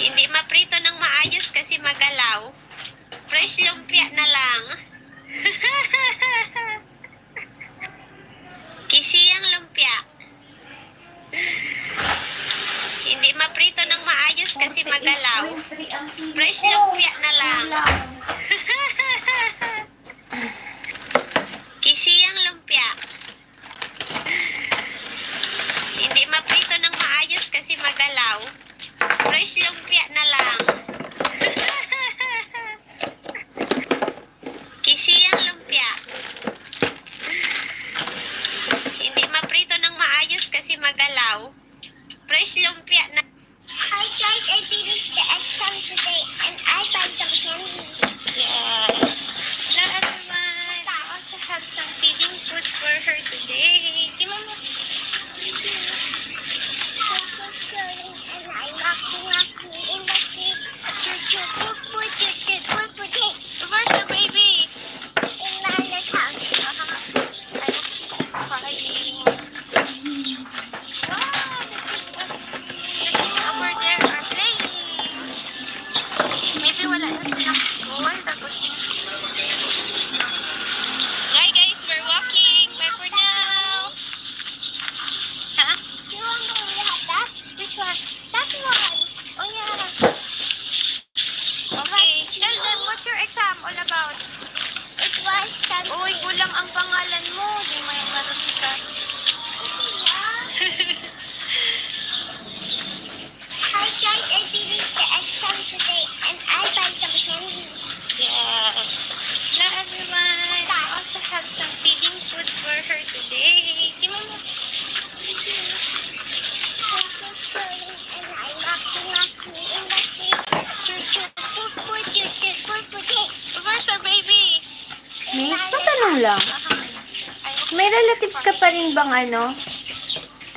Hindi maprito ng maayos kasi magalaw. Fresh lumpia na lang. Kasi yung lumpia. Hindi maprito ng maayos kasi magalaw. Fresh lumpia na lang. Kasi yung lumpia. Hindi maprito ng maayos kasi magalaw. Fresh lumpia na lang. Kasi yung lumpia. Hindi maprito ng maayos kasi magalaw. Fresh lumpia na. Hi guys, I finished the exam today and I buy Wala na silang school, tapos, hi guys, we're walking. Bye for now. Ha? You want to have that? Which one? That one. Oh, yeah. Okay, tell them what's your exam all about. It was something. Uy, kulang ang pangalan mo. Di mo yung marunong ka. Hi guys, I finished the exam today and I buy some candy. Yes. Hello everyone. I also have some feeding food for her today. Tingnan mo. And I'm walking, walking in the street. Choo, choo, poo, poo, choo, choo, poo, poo, hey. Where's our baby? Miss, patanong lang. May relatives ka pa rin bang ano?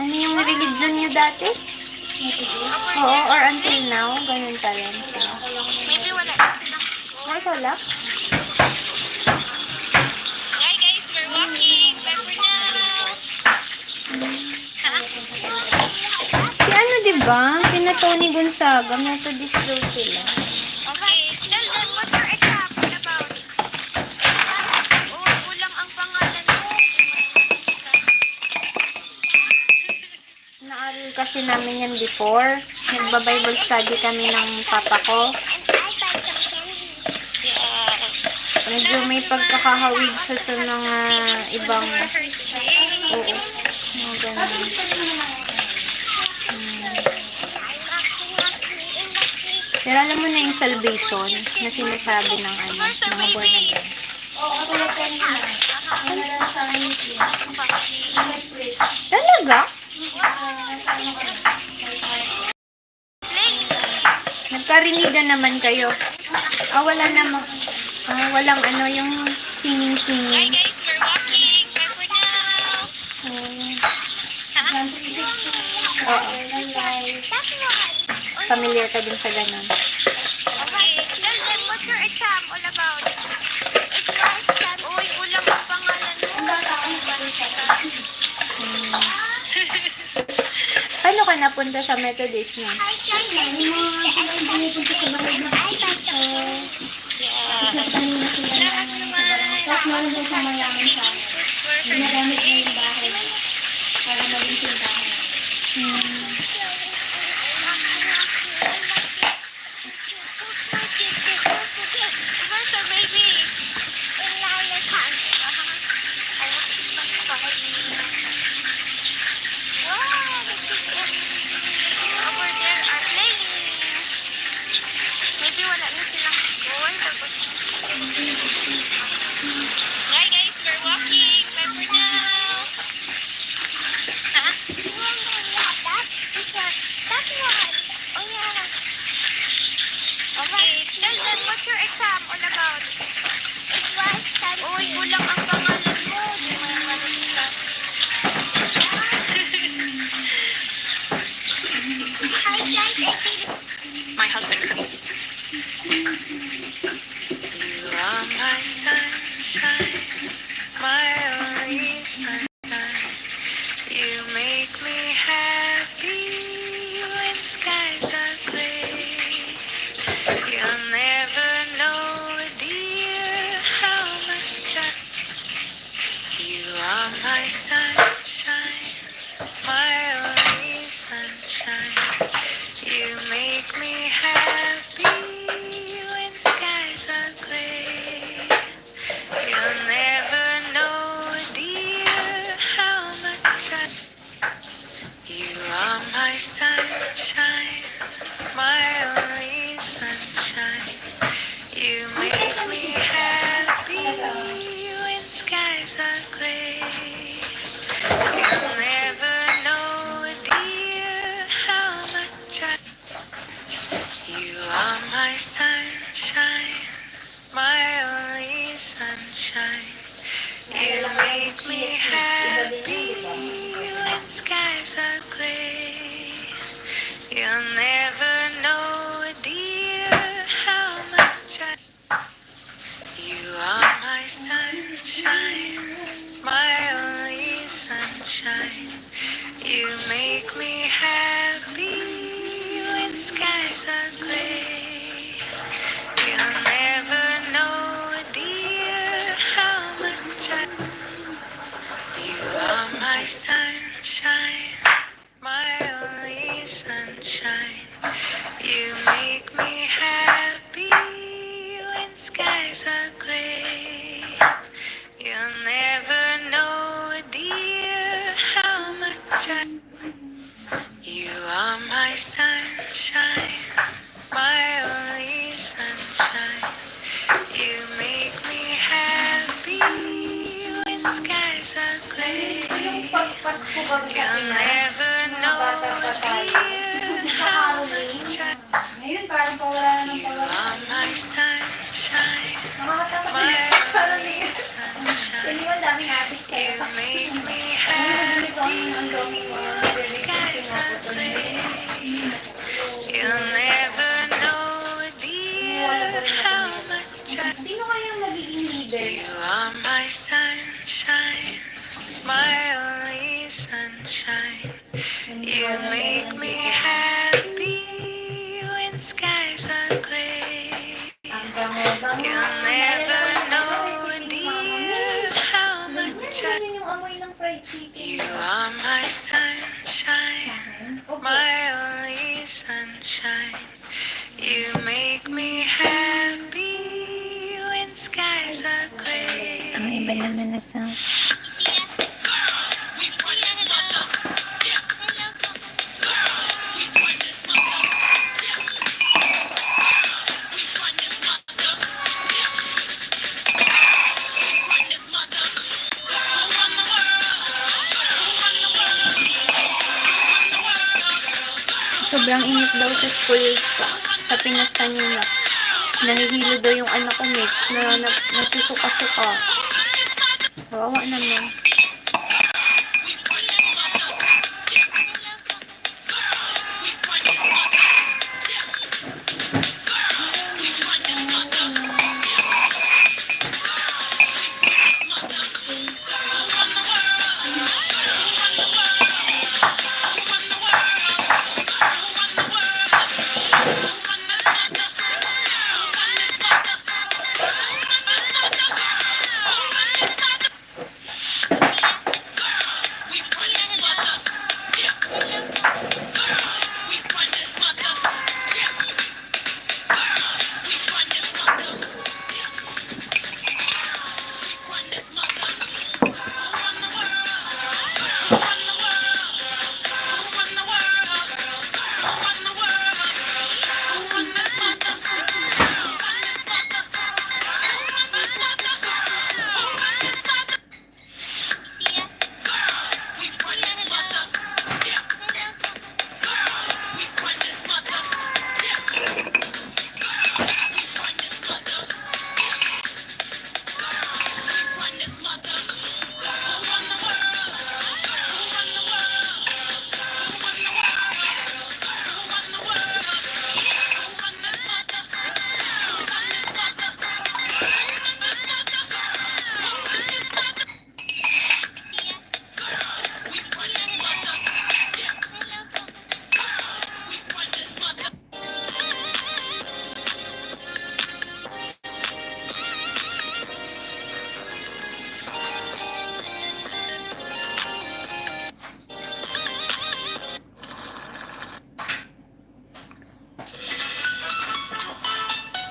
Ano yung religion nyo dati? Oo, or until now, ganun pa rin. Maybe wala na silang school. Ay, wala? Hi guys, we're walking. Bye for now. Si ano, di ba? Si na Tony Gonzaga, Methodist daw sila. Okay, tell them what's your exam all about. Oh, kulang ang pangalan mo. Naaral kasi namin yan before. Nagba-Bible study kami ng papa ko. Yes. Medyo may pagkakahawig siya sa mga ibang, oo, mga ganun. Hmm. Pero alam mo na yung salvation na sinasabi ng ano, mga born again. Talaga? Nagkarinigan naman kayo. Ah, wala naman. Ah, walang ano, yung singing-singing. Hi guys, we're walking. Bye for now. Oh. Ha? Oo. That one. Familiar ka din sa ganun. Okay, tell them what's your exam all about. It was some- Uy, kulang ang pangalan mo. Hmm. Paano ka napunta sa Methodist niya? Ay, guys, I finished the exam today and I got some candy. Yes. Tapos meron din sa mayaman sa amin. Ginagamit niya yung bahay para maging simbahan. Hmm. Where's our baby? In Lala's house. Wow, the kids are over there are playing. Maybe wala na silang school. Tapos, hi guys, we're walking. Bye for now. Ha? That one. Oh, yeah. Okay, tell them what's your exam all about. It was science. Uy, kulang ang pangalan mo. Di mo yung marunong ka. Hi, guys. I did it. My husband. You are my sunshine, my only sunshine. You make me happy when skies are gray. You'll never know, dear, how much I... You are my sunshine, my only sunshine. You make me happy when skies are gray. You'll never know, dear, how much I... You are my sunshine, my only sunshine. You make me happy when skies are gray. You'll never know, dear, how much I... You are my sunshine, my only sunshine. You make me happy when skies are gray. You'll never know, dear, how much I... You are my sunshine, my only sunshine. You make me happy when skies are gray. You sunshine, my only sunshine. You make me happy when skies are gray. You'll never know, dear, how much I. You are my sunshine, my only sunshine. You make me happy when skies are gray. You'll never know, dear, how much I. Ngayon, parang pawala na ng pawala. You are my sunshine, my only sunshine. You make me happy when skies are gray. You'll never know, dear, how much I. Sino kaya ang magiging leader? You are my sunshine, my only sunshine. You make me happy when skies are gray. You'll never know, dear, how much I. You are my sunshine, my only sunshine. You make me happy when skies are gray. Ang iba naman na sa. Sobrang init daw sa school sa, sa Pinas kanina. Nahihilo daw yung anak ko, Mitch, na, na nasusuka-suka. Kawawa naman.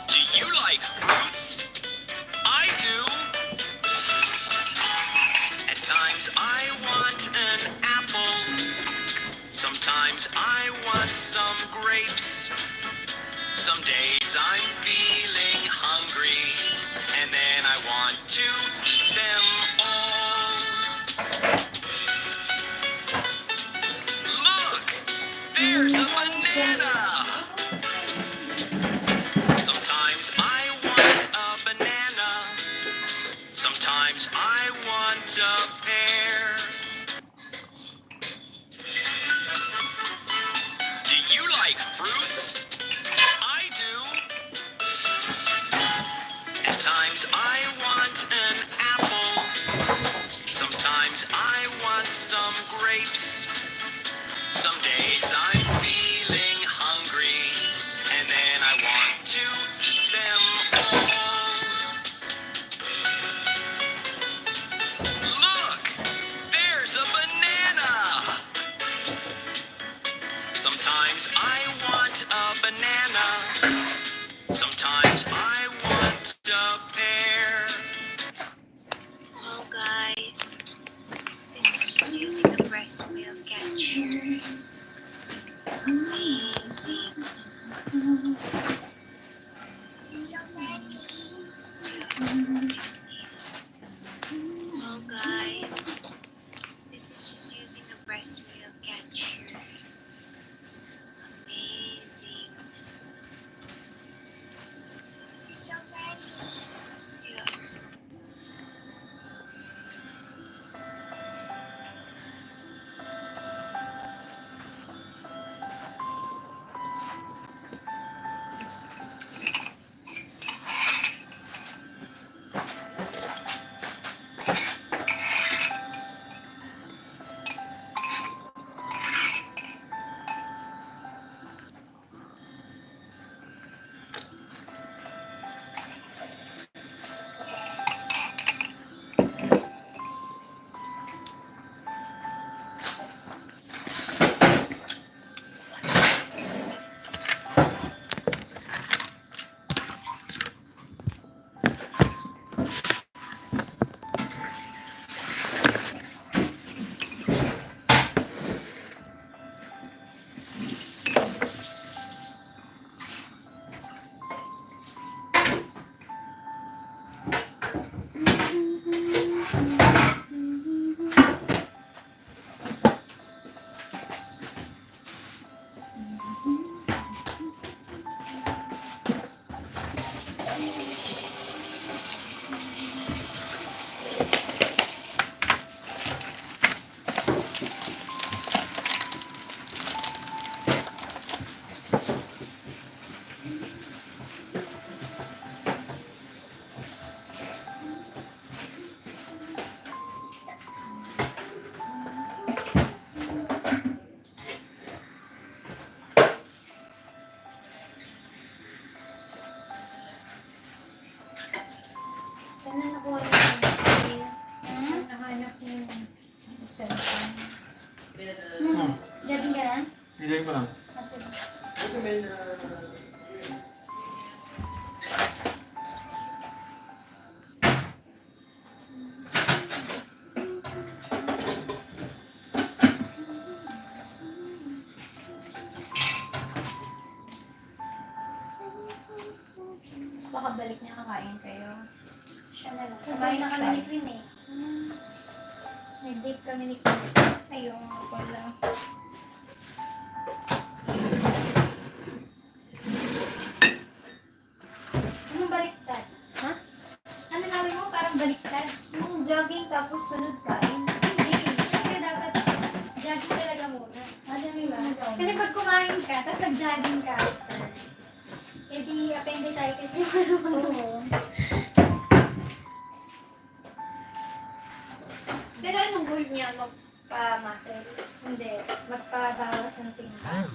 Do you like fruits? I do. At times I want an apple. Sometimes I want some grapes. Some days I'm feeling hungry, and then I want to eat them all. Look! There's a banana! Sometimes I want a banana. Sometimes I want a pear. Do you like fruits? I do. At times I want an apple. Sometimes I want some grapes. Some days I'm feeling hungry, and then I want to eat them all. Look! There's a banana! Well, guys, this is just using a breast milk catcher. Amazing. So many. Yeah, so Saan na nakuha yung Hmm? Saan nahanap yung cellphone? Hmm. Jogging ka na? Jogging pa lang. Ah, sige. Tapos pakabalik niya, kakain kayo. Siya na lang. Kumain na kami ni Queen eh. Nag-date kami ni Queen. Ayun nga pala. Anong baliktad? Ha? Ano sabi mo? Parang baliktad? Yung jogging tapos sunod kain. Hindi. Siyempre dapat jogging talaga muna. Ah, jogging muna. Kasi pag kumain ka, tapos nag-jogging ka after, eh di appendicitis yung ano mo. Oo. Pero anong goal niya? Magpa-muscle? Hindi. Magpabawas ng timbang.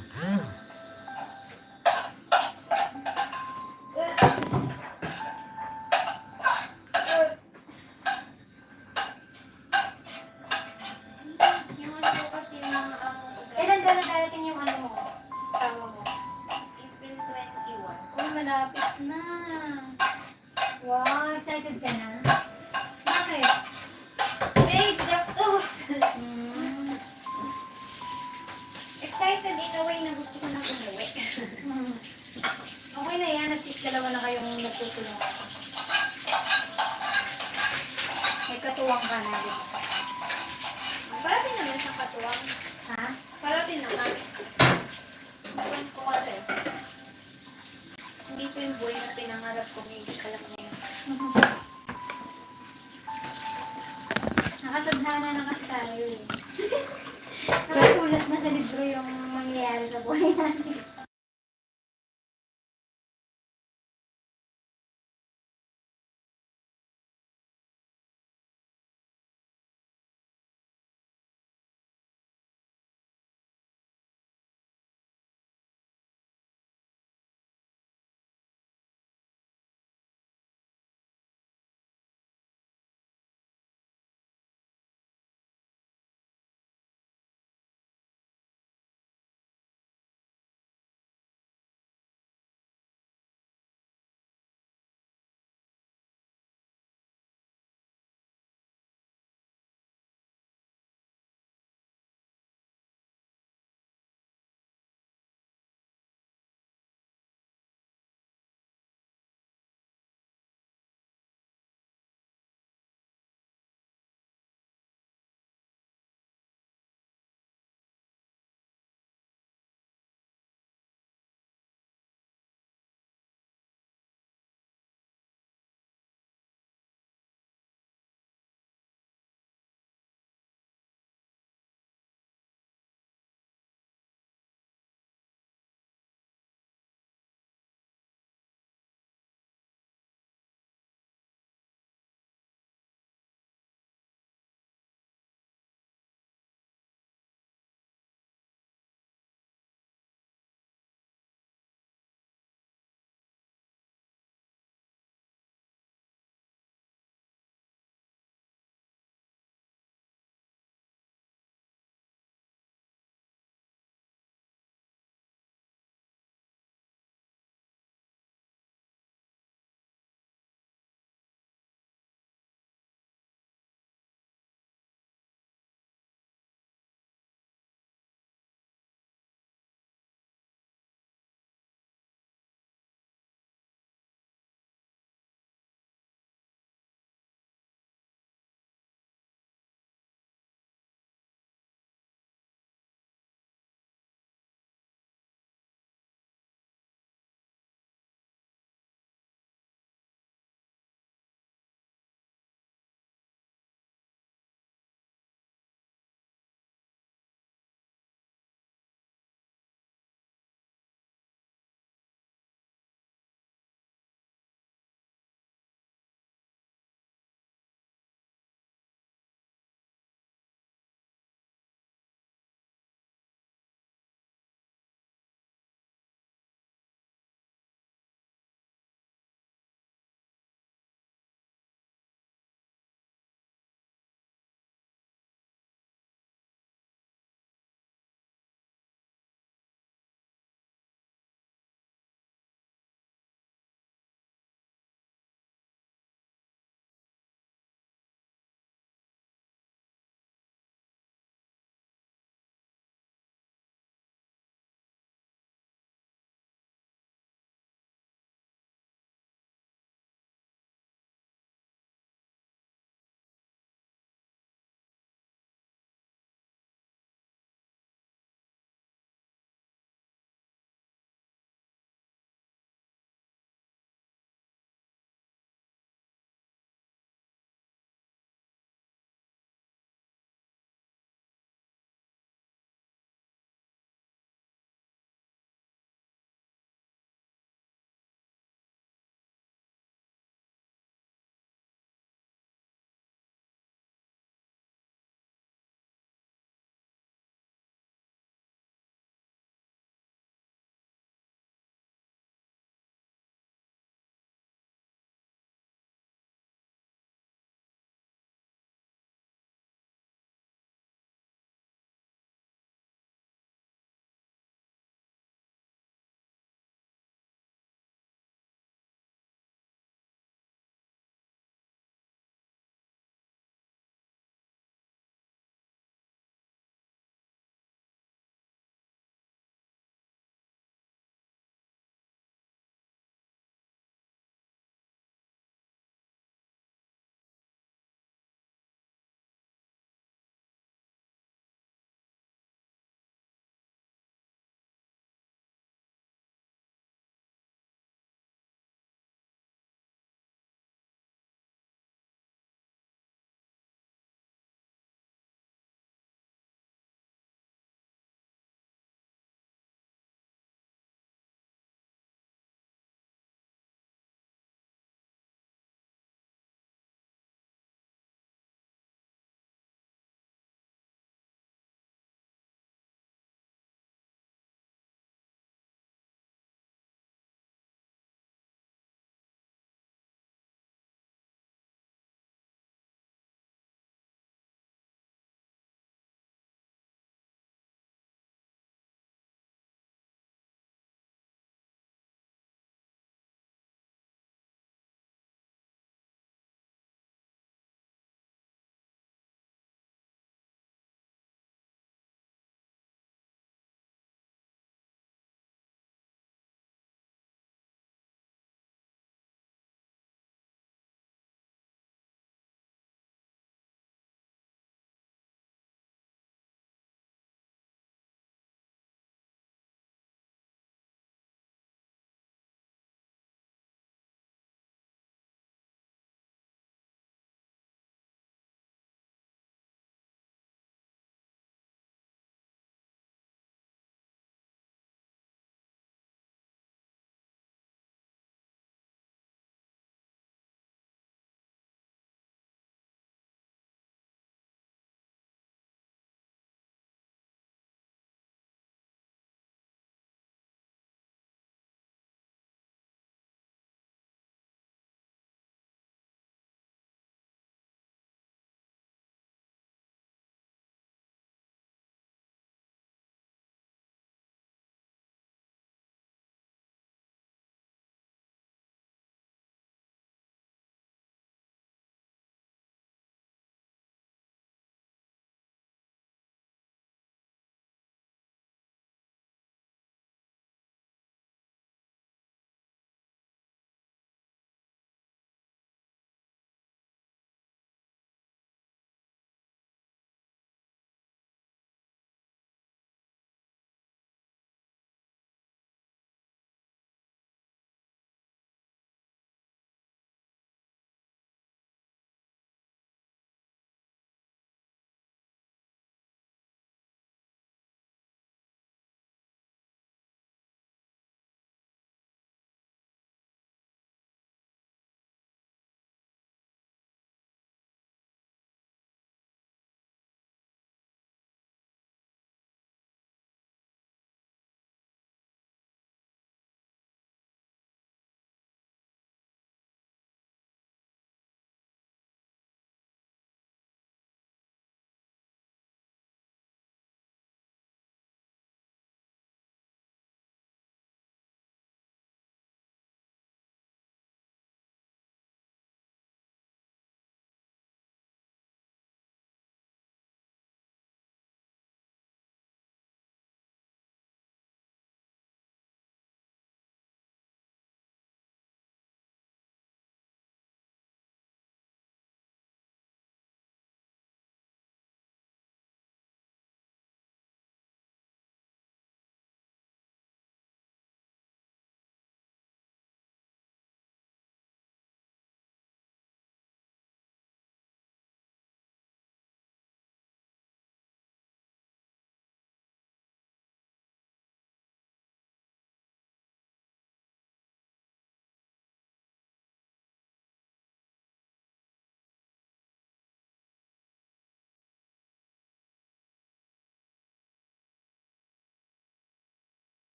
Yung ano ko kasi, yung mga amo ko, kailan dala darating yung ano mo? Asawa mo? April twenty-one. Uy, malapit na. Wow, excited ka na? Bakit? May age gastos. Mm. Excited in a way na gusto ko na umuwi. Mm. Okay na yan, at least dalawa na kayong nagtutulungan. May katuwang ka na, di ba? Parati naman sa katuwang. Ha? Parati naman. Ang point ko kasi, hindi ko yung buhay na pinangarap ko, may alam na yun. Nakatadhana na kasi tayo eh. Nakasulat na sa libro yung mangyayari sa buhay natin.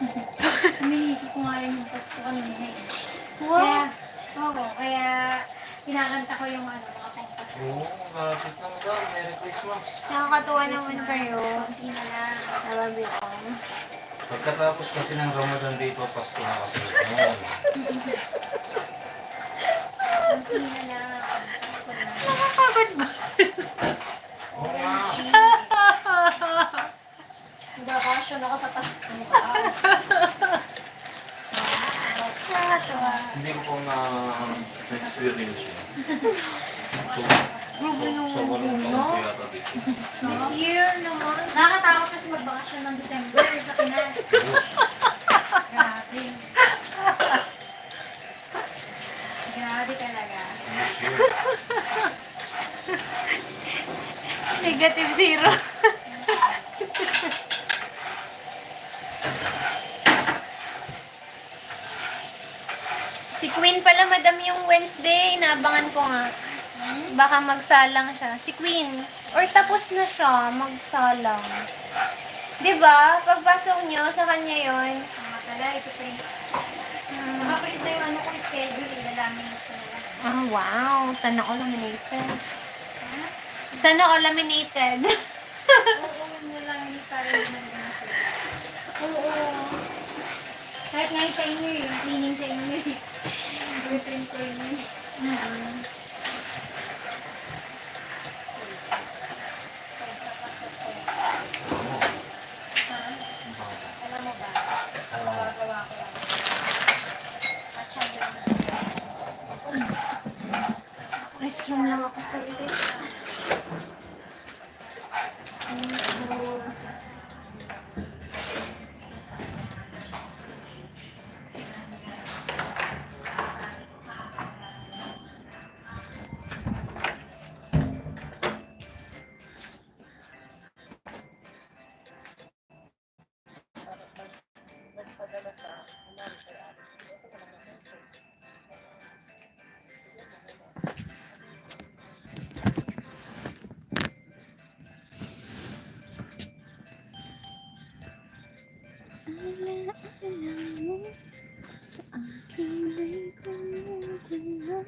Iniisip ko nga rin yung Pasko kanina eh. Wow. Kaya, oo, kaya kinakanta ko yung ano, mga pang-Pasko. Oo, malapit na, madam. Merry Christmas. Nakakatuwa naman Christmas, kayo. Konti na lang. Love you all. Pagkatapos kasi ng Ramadan, di pa Pasko na kasunod nun. Konti na lang. Pasko na. Nakakagod ba? Oo nga. Magbabakasyon ako sa Pasko. Nakakatawa. Hindi ko pa na-experience yun. So, Grabe so, naman sa walong yun, taon no? Ko yata dito. This year naman. Nakakatakot kasi magbakasyon ng December sa Pinas. Grabe. Grabe talaga. Negative zero. Si Queen pala, madam, yung Wednesday, inaabangan ko nga. Baka magsalang siya. Si Queen. Or tapos na siya, magsalang. 'Di ba? Pagpasok nyo, sa kanya yon. Mga pala, ito print. Hmm. Nakaprint na yung ano ko, schedule, ilalaminate ko na lang. Ah, wow. Sana all laminated. Ha? Sana all laminated. Oo, yun na lang, hindi pa rin naman ganun sila. Oo. Kahit ngayon sa inyo, yung cleaning sa inyo, eh. Boyfriend ko rin yun. Mm. Ha? Alam mo ba? Gagawa ko lang. At siya yung Restroom lang ako saglit. Alaala mo, sa akin ay kumukuha.